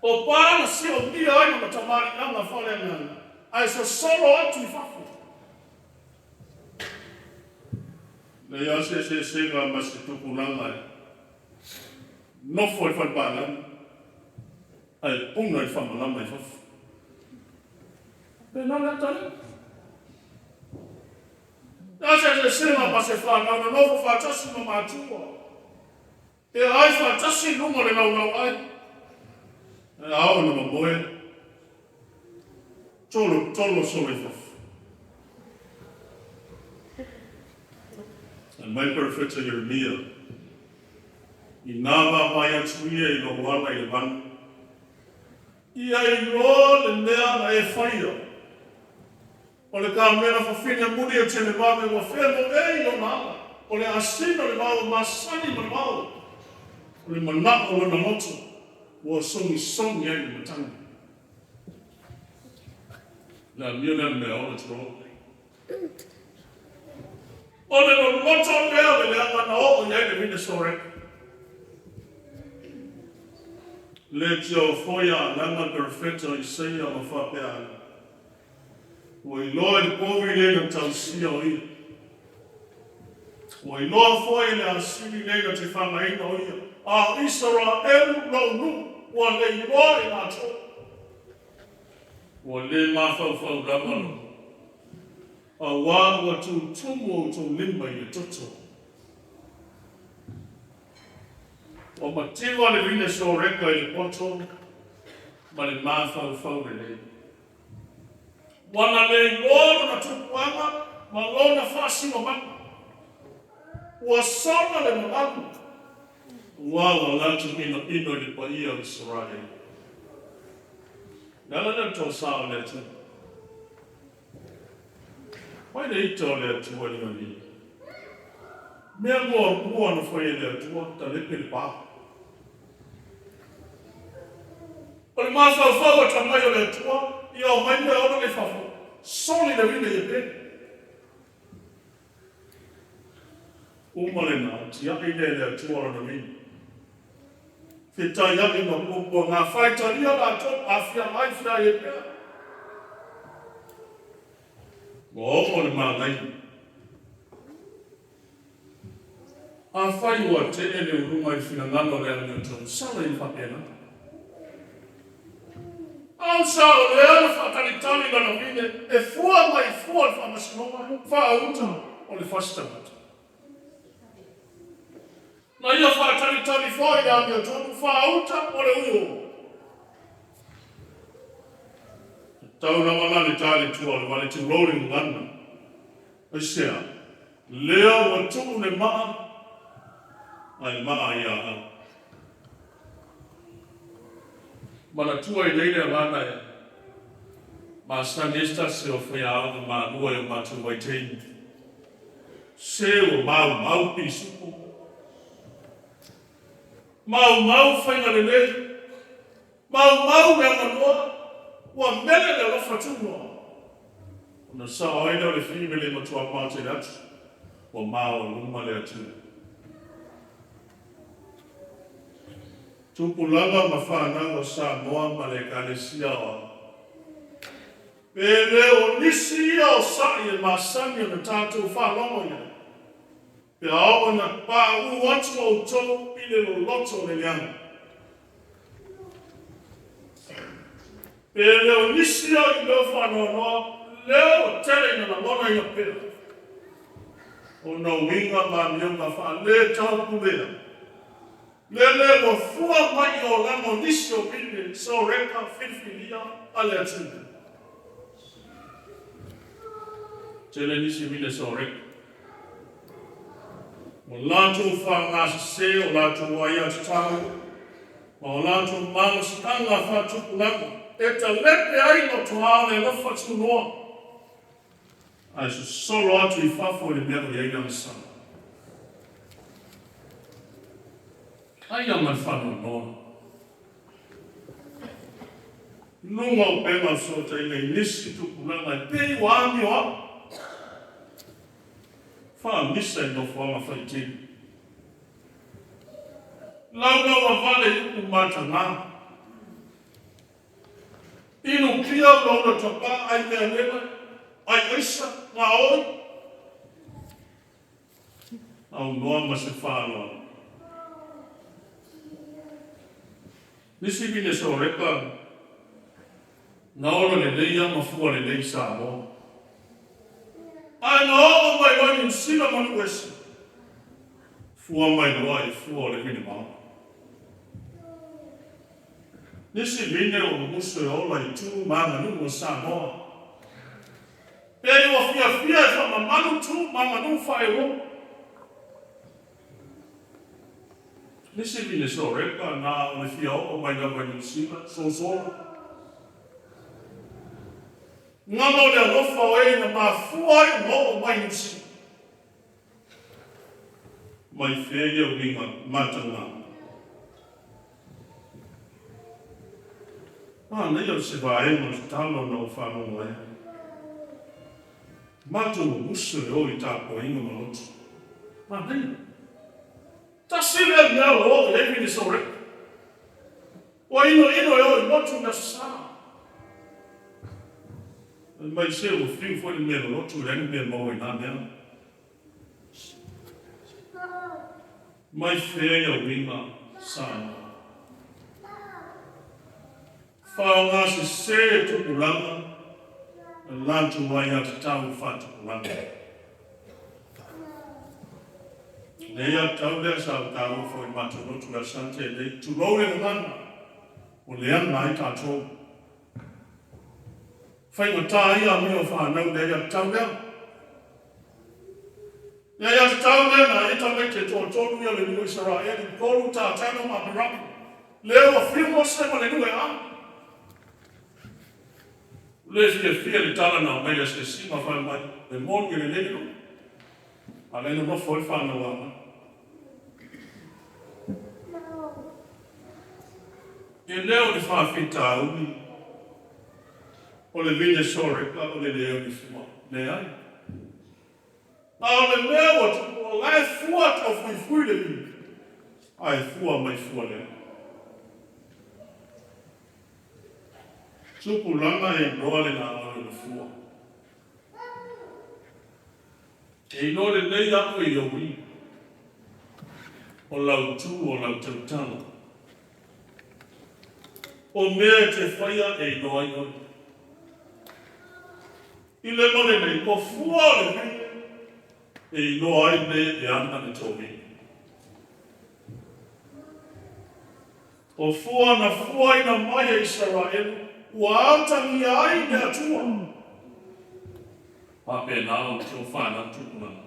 O pa na siomia ai ma matamaliʻaga faaleagaga ae sosolo atu i fafo. Leai lava se eseesega ma se tupulaga e nofo i falepalagi ae puna i le faamalama i fafo. Faapena le atalii. Leai se eseesega ma se fanau na nofo faatasi ma matua. E ai faatasi i luga o le laulau ai, ae ao ina mamoe, tolotolo solo i fafo. Fai mai le Perofeta Ieremia, Inā vaavaai atu ia i lou ala i le vanu, Ia iloa le mea na e faia. O le kamela fafine muli e televave ua femoe i lona ala, o le asina o le vao masani ma le vao, o le manao o lona loto, ua sogisogi ai le matagi. Le amio lea o le meaola tulou. O le loloto lea o le leaga na oo i ai le vine Soreka. Le tio foi a alaga le perofeta o Isaia ma faapea ane, Ua iloa e le povi nei na tausia o ia. Ua iloa foi e le asili nei na te fagaina o ia, a o Isaraelu lou nuu ua le iloa e latou. Ua le mafaufau lava lou, auā ua tutumu outou lima i le toto. Ua mativa le vine Soreka i le poto ma le mafaufau lelei. Ua na le iloa lona tupuaga ma lona faasinomaga. Ua sola le mamalu, auā ua latou inoino i le paia o Isaraelu. O le ala lea o le toasa o le Atua. Mai le ita o le Atua i le alii. Mea muamua na fai e le Atua, talepe le pa. O le mafaufau atamai o le Atua, ia omai meaola nei fafo, soli le vine i Epeni. Uma lena, tiai lea e le Atua lona vine. Fetaiai ma puapuaga faitalia latou afia ai fia ai e pea. Ua oo le manaia. Afai ua tee le uluga i le finagalo o le amiotonu, sala ia faapena. A o sa o lea na faatalitali lana vine e fua mai i fua o le faamasinoga faauta o le fasi tagata. Na ia faatalitali foi le amiotonu faauta o le ui o. Tatau lava la le ta le tua o le vale tulou le gagana. Aisea? Lea ua tuu le maa ae maa ia au. Manatua i nei le agaga e masani ai se tasi o faiaoga malua i o matou vaitaimi. Se ua maumau pisupo. Maumau faiga lelei. Maumau le aganoa. Ua mele le alofa tunoa. Ona sao ai lea o le fime le matua matele atu, ua maualuma le Atua. Tupulaga ma fanau a Samoa ma le Ekalesia o Ao. Pe le o nisi ia o sa'i e masani ona tatou faalogo i ai, pe a oo ina paū atu outou i le loloto o le leaga. Pe le o nisi ia o leo faanoanoa lea ua tele ina lagonaina pea ona uiga ma amioga faaletaupulea, lele ua fua mai i olaga o nisi o vine Soreka filifilia a le atunuu. Tele nisi vine Soreka ua latou fagasese o latou aiatatau ma o latou malosiaga faatupulaga e talepe ai lotoa o le alofa tunoa, ae sosolo atu i fafo i le mea o i ai le agasala. Aia ma le faanoanoa. I luga o upega o fesootaiga i nisi tupulaga e pei ua amio au. Faamisa i nofoaga faitele. Laulau a vale i upu mataga. Inu pia ulaula tapa ai mea lela, ai aisa, gaoi. Aunoa ma se faaaloalo. Nisi vine Soreka na ola lelei a ma fua lelei i Samoa. Ae na oo mai loa i Niu Sila ma nuu ese, fua mai loa i fua o le vine mao. Nisi vine ua mumusu e ola i tu ma aganuu o Samoa. Pei ua fiafia e faamamalu tu ma aganuu faa-Europa. Nisi vine Soreka na o le fia oo mai lava i Niu Sila, sosolo. Gama o le alofa o e na mafua ai ona oo mai Niu Sila. Mai fea ia uiga mataga? Manaia o se vaega o le tatalo na ou faalogo ai. Matou usu e o i tapuaiga ma loto. Manaia. Tasi lea mea ua oo i ai Minnesota. Ua inoino e o i motu i le Aso Sa. Fai mai se ua fiu foi le mea lolotu e leai ni mea e maua i na mea. Mai fea ia uiga Samoa? Faaaoga sese e tupulaga le latou aiatatau faatupulaga. Le aiatatau lea sa ou taua foi i le matou lotu i le Aso Sa na tea nei, tulou le gagana, ua leaga ai tatou. Faigata ia amio a fanau i le aiatatau lea. Le aiatatau lea na ai tamaiti e toatolu ia o le nuu o Isaraelu, Kolu, Tatana ma Apiramu. Lea ua fiu Mose ma le nuu e alu. Le fiafia i le tala na aumai i le asiasiga fai mai, e moni e lelei le nuu. A o la e nonofo ai le fanau aoga. E le o le faafitauli o le vine soreka o le le au i fua. Leai. A o le mea ua tupu, o la e fua taufuifui le vine, ae fua mai fua leaga. Tupulaga e iloa le lagona o le fua. E iloa lelei au e i ou i, o lau tu o lau tautala. O mea e te faia e iloa ai oe. I le ma lenei, o fua o le vine e iloa ai le e ana le tōvine. O fua na fuaina mai e Isaraelu ua atagia ai le Atua. Faapena o outou fanau tupulaga.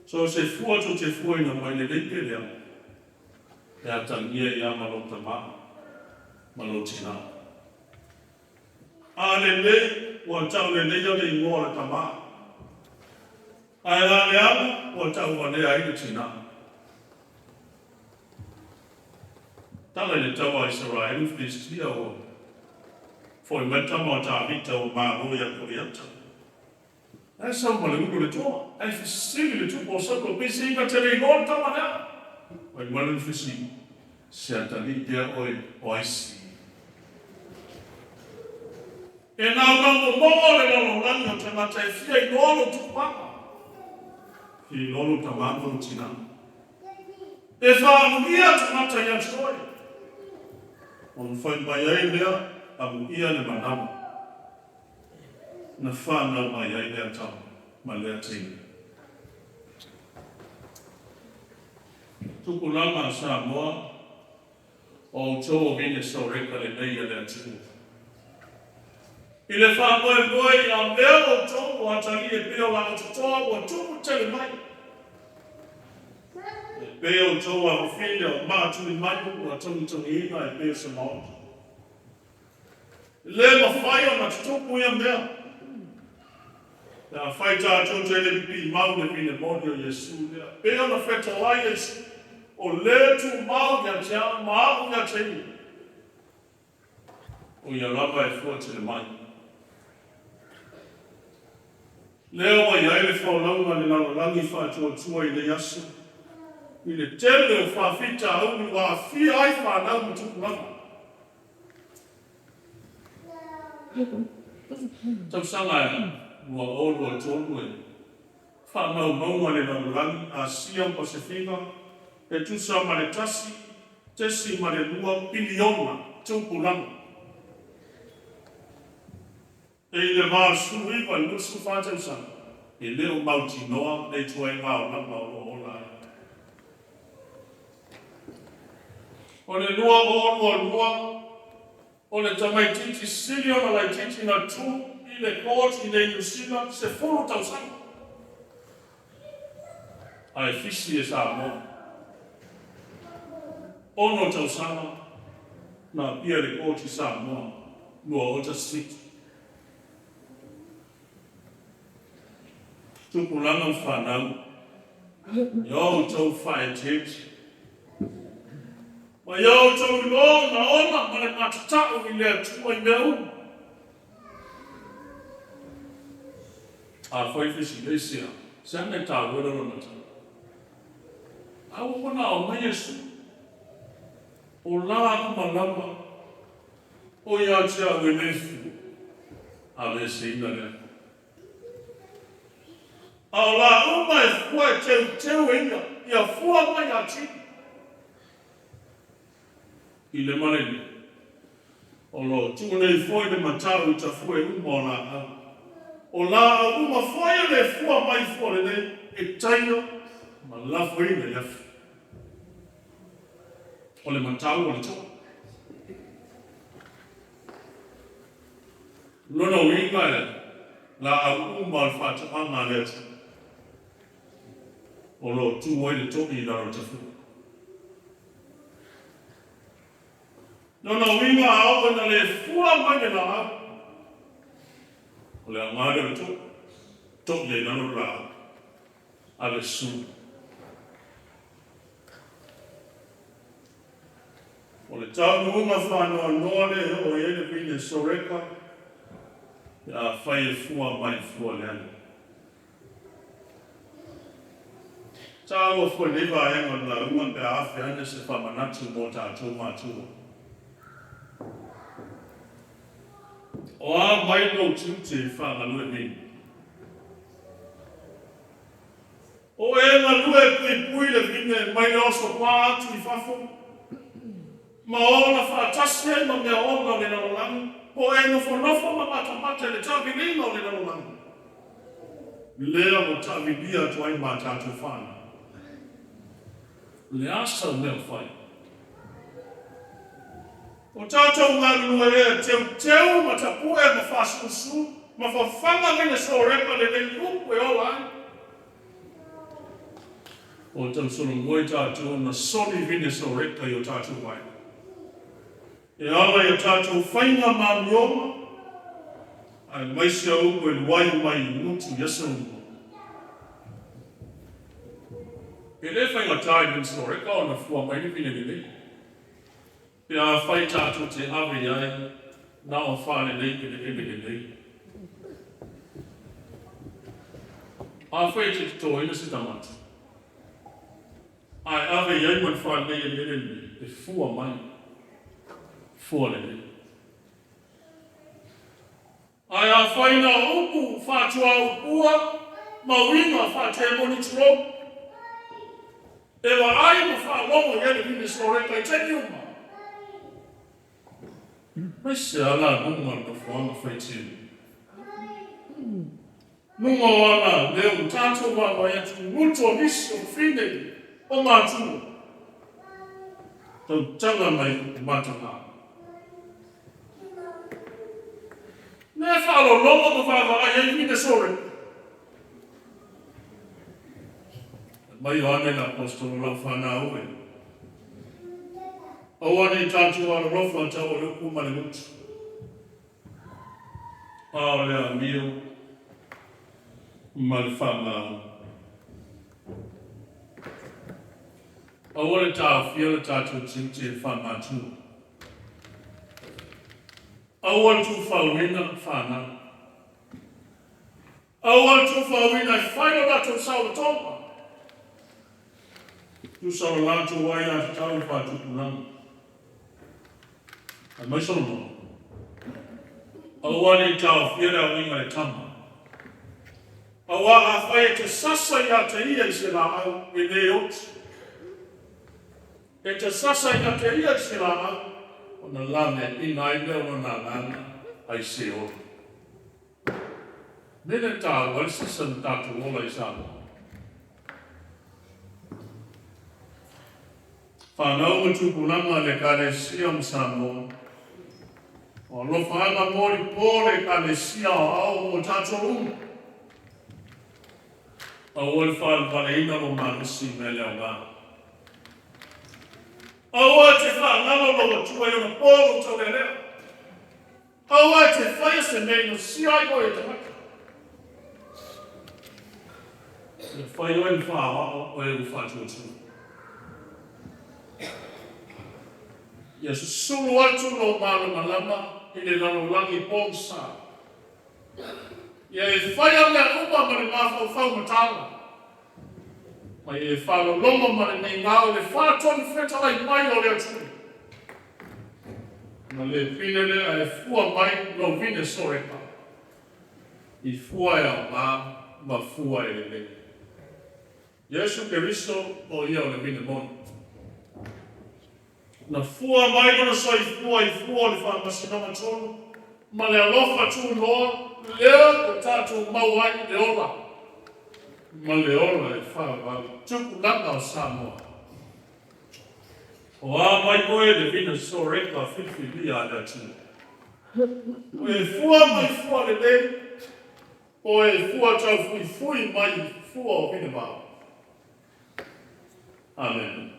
So se fua tou te fuaina mai lelei pe leaga, e atagia ia ma lou tamā ma lou tinā. A lelei, ua tau leleia le igoa o le tamā. Ae a leaga, ua tauvalea ai le tinā. Tala i le taua a Isaraelu Filistia ua foi mai le tama o Tavita ua malo ia Koliata. Ae sau ma le ulu o le toa, ae fesili le tupu o Saulo, Peiseai na te le iloa le tama lea? Fai mai lana fesili, Se atalii ea oe o aisi? E naunau momo'o le lalolagi o tagata e fia iloa lou tupuaga, fia iloa lou tamā ma lou tinā. E faamuia tagata ia te oe, ona fai mai ai lea, Amuia le manawa na fanau mai ai lea tama ma lea teine. Tupulaga a Samoa, o outou o vine soreka lelei a le Atua. I le faamoemoe ia mea outou o atalii e pei o laau totoa ua tupu tele mai. E pei outou afafine o maatulimalu ua togitogiina e pei o se maota. E le mafai ona tutupu ia mea. Pe afai tatou te le pipimau le vine moni o Iesu lea, pei ona fetalai Iesu, o le tumau ia te au ma a'u ia te ia, o ia lava e fua tele mai. Lea ua i ai le folauga a le lalolagi faatuatua i nei aso, i le tele o faafitauli ua aafia ai fanau ma tupulaga. Tausaga 2023 e faamaumauga a le lalolagi, Asia ma Pasefika, e tusa ma le 1.2 piliona tupulaga. E i le 89 i le 24 tausaga, e le o mautinoa le ituaiga olaga o lo o ola ai. O le 2022, o le tamaitiiti sili ona laitiiti na tu i le court i nei Niu Sila, 10 tausaga. Ae fisi e Samoa. 6 tausaga na apia le court i Samoa. 2017. Tupulaga ma fanau, ia outou faaeteete, ma ia outou iloa ona ola ma le matata'u i le Atua i mea uma. Afai fesili, Aisea? Se a mea e taua ai le ola? A ua manao mai Iesu, o la uma lava o ia te au e le fua, aveeseina lea. A o la uma e fua e teuteu e ia, ia fua mai atili. I le ma lenei, o lo o tuu nei foi le matau i tafue uma o laau. O laau uma foi e le fua mai fua lelei, e taia ma lafoina i le afi. O le matau o le to'a. Lona uiga e laau uma o le faatoaga a le Atua, o lo o tu ai le to'i i lalo o le tafua. Lona uiga a oo ina le fua mai le laau, o le aoga lea o le to'i, to'i ai i lalo le laau, ave sulu. O le taunuuga faanoanoa lea e oo i ai le vine Soreka, pe afai e fua mai fua leaga. Taua foi lenei vaega o le lauga pe a afe ane se faamanatu mo tatou matua. O a mai lou tiute i faagalue vine? O e galue e puipui le vine mai le oso pā atu i fafo, ma ola faatasi ai ma mea ola o le lalolagi, po o e nofonofo ma matamata i le taaviliga o le lalolagi, lea ua taavilia atu ai ma tatou fanau. Le a sau mea o fai? O tatou galulue ea e teuteu ma tapue ma faasusu ma fafaga vine Soreka lelei i upu e ola ai? O tausolomua i tatou na soli vine Soreka i o tatou aiga, e ala i a tatou faiga ma amioga, aemaise o upu e luai mai i gutu i aso uma. E le faigata i le vine Soreka ona fua mai le vine lelei, pe afai tatou te ave i ai na o faalelei eleele lelei. Afai e te totoina se tamato, ae ave i ai ma le faalelei eleele lelei, e fua mai fua lelei. Ae afai na o upu faatuaupua ma uiga faatemoni tulou, e vaai ma faalogo i ai le vine Soreka i taimi uma, aemaise lava la luga o le nofoaga faitele, luga o ana leo ua tatou vaavaai atu i gutu o nisi o fafine o matua, tautaga mai upu mataga. Lea e faalologo ma vaavaai ai vine Soreka. Fai mai Ioane le Aposetolo, Lau fanau e, aua ne i tatou alolofa tau o le upu ma le gutu, a o le amio ma le faamaoni. Aua le taofia le tatou tiute faamatua. Aua le tuufauina fanau. Aua le tuufauina e fai lo latou saolotoga, tusa o lo latou aiatatau i faatupulaga. Fai mai Solomona, Aua ne i taofia le aoiga i le tama, aua afai e te sasa ia te ia i se laau, e le oti. E te sasa ia te ia i se laau, ona laveaiina ai lea o lona agaga ai se ola. Mea lea e taua ai le sasa na tatou ola i Samoa. Fanau ma tupulaga a le Ekalesia ma Samoa, o alofaaga molipo le Ekalesia aoao mo tatou uma. Aua le faalevaleina lou malosi i mea le aoga. Aua e te faagalo lou Atua i ona po lou taulealea. Aua e te faia se mea inosia ai oe e tagata. Ia fai oe ma faaoao o e ua faatuatua. Ia susulu atu lou malamalama i le lalolagi pogisa. Ia e faia mea uma ma le mafaufau mataala, ma ia e faalologo ma le migao i le faatonu fetalai mai o le Atua. Na le pine lea e fua mai lou vine soreka, i fua e aoga ma fua e lelei. Iesu Keriso o ia o le vine moni. Na fua mai lona soifua i fua o le faamasinoga tonu ma le alofa tunoa lea ua tatou maua ai le ola ma le ola e faavavau. Tupulaga o Samoa. O a mai oe le vine soreka filifilia a le Atua. O e fua mai fua lelei, o e fua taufuifui mai fua o vine mao. Amen.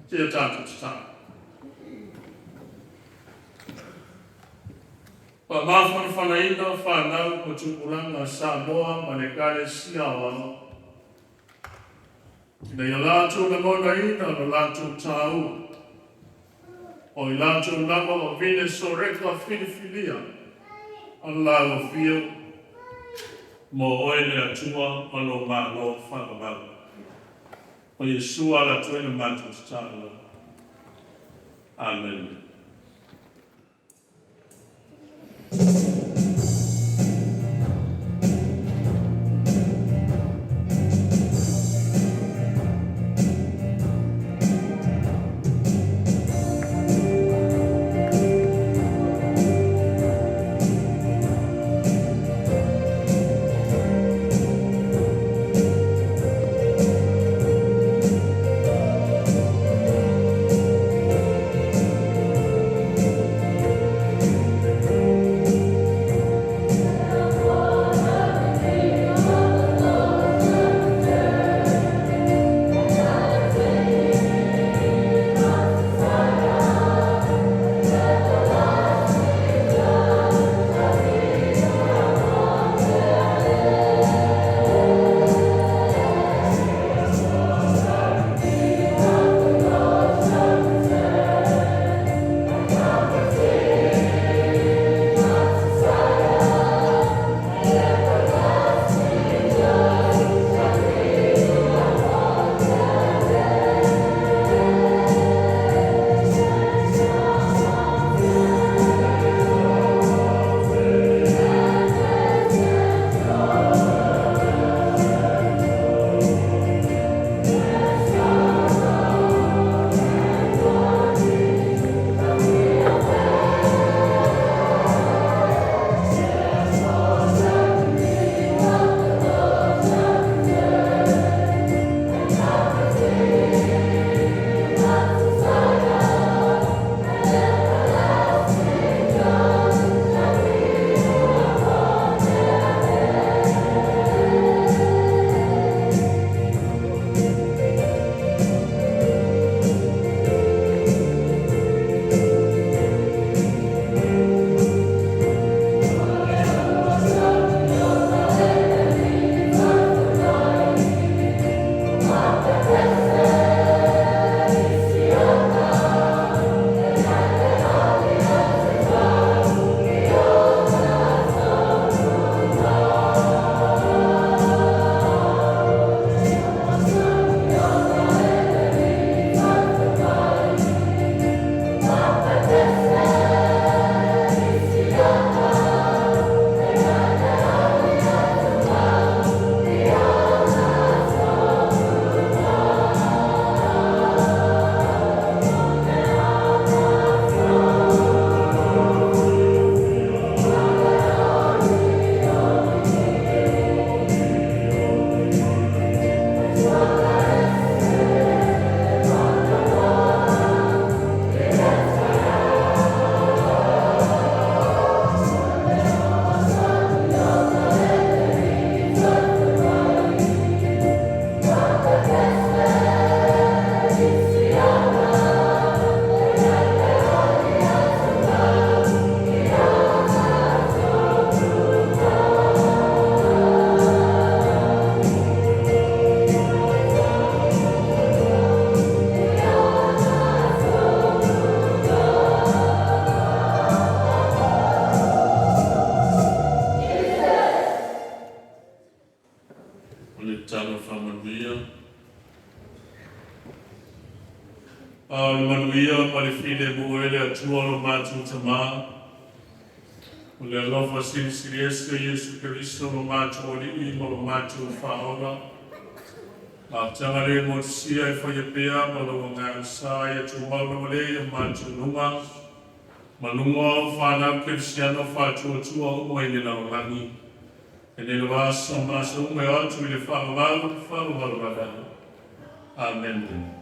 Tia tatou tatalo. Faamafanafanaina fanau ma tupulaga Samoa ma le Ekalesia Aoao. Ina ia latou lagonaina lo latou tāua. O i latou lava o vine soreka filifilia. A lau afio mo oe le Atua ma lo Malo faavavau. O Iesu ala atu ai le matou tatalo. Amen. ma le filemu e le Atua lo matou Tamā, o le alofa silisili ese o Iesu Keriso lo matou Alii ma lo matou Faaola, mafutaga le motusia e faia pea ma lou Agaga Sa ia tumau lava lea i o matou luga, ma luga o au fanau kerisiano faatuatua uma i le lalolagi, e nei lava aso ma aso uma e oo atu i le faavavau faavavau. Amene.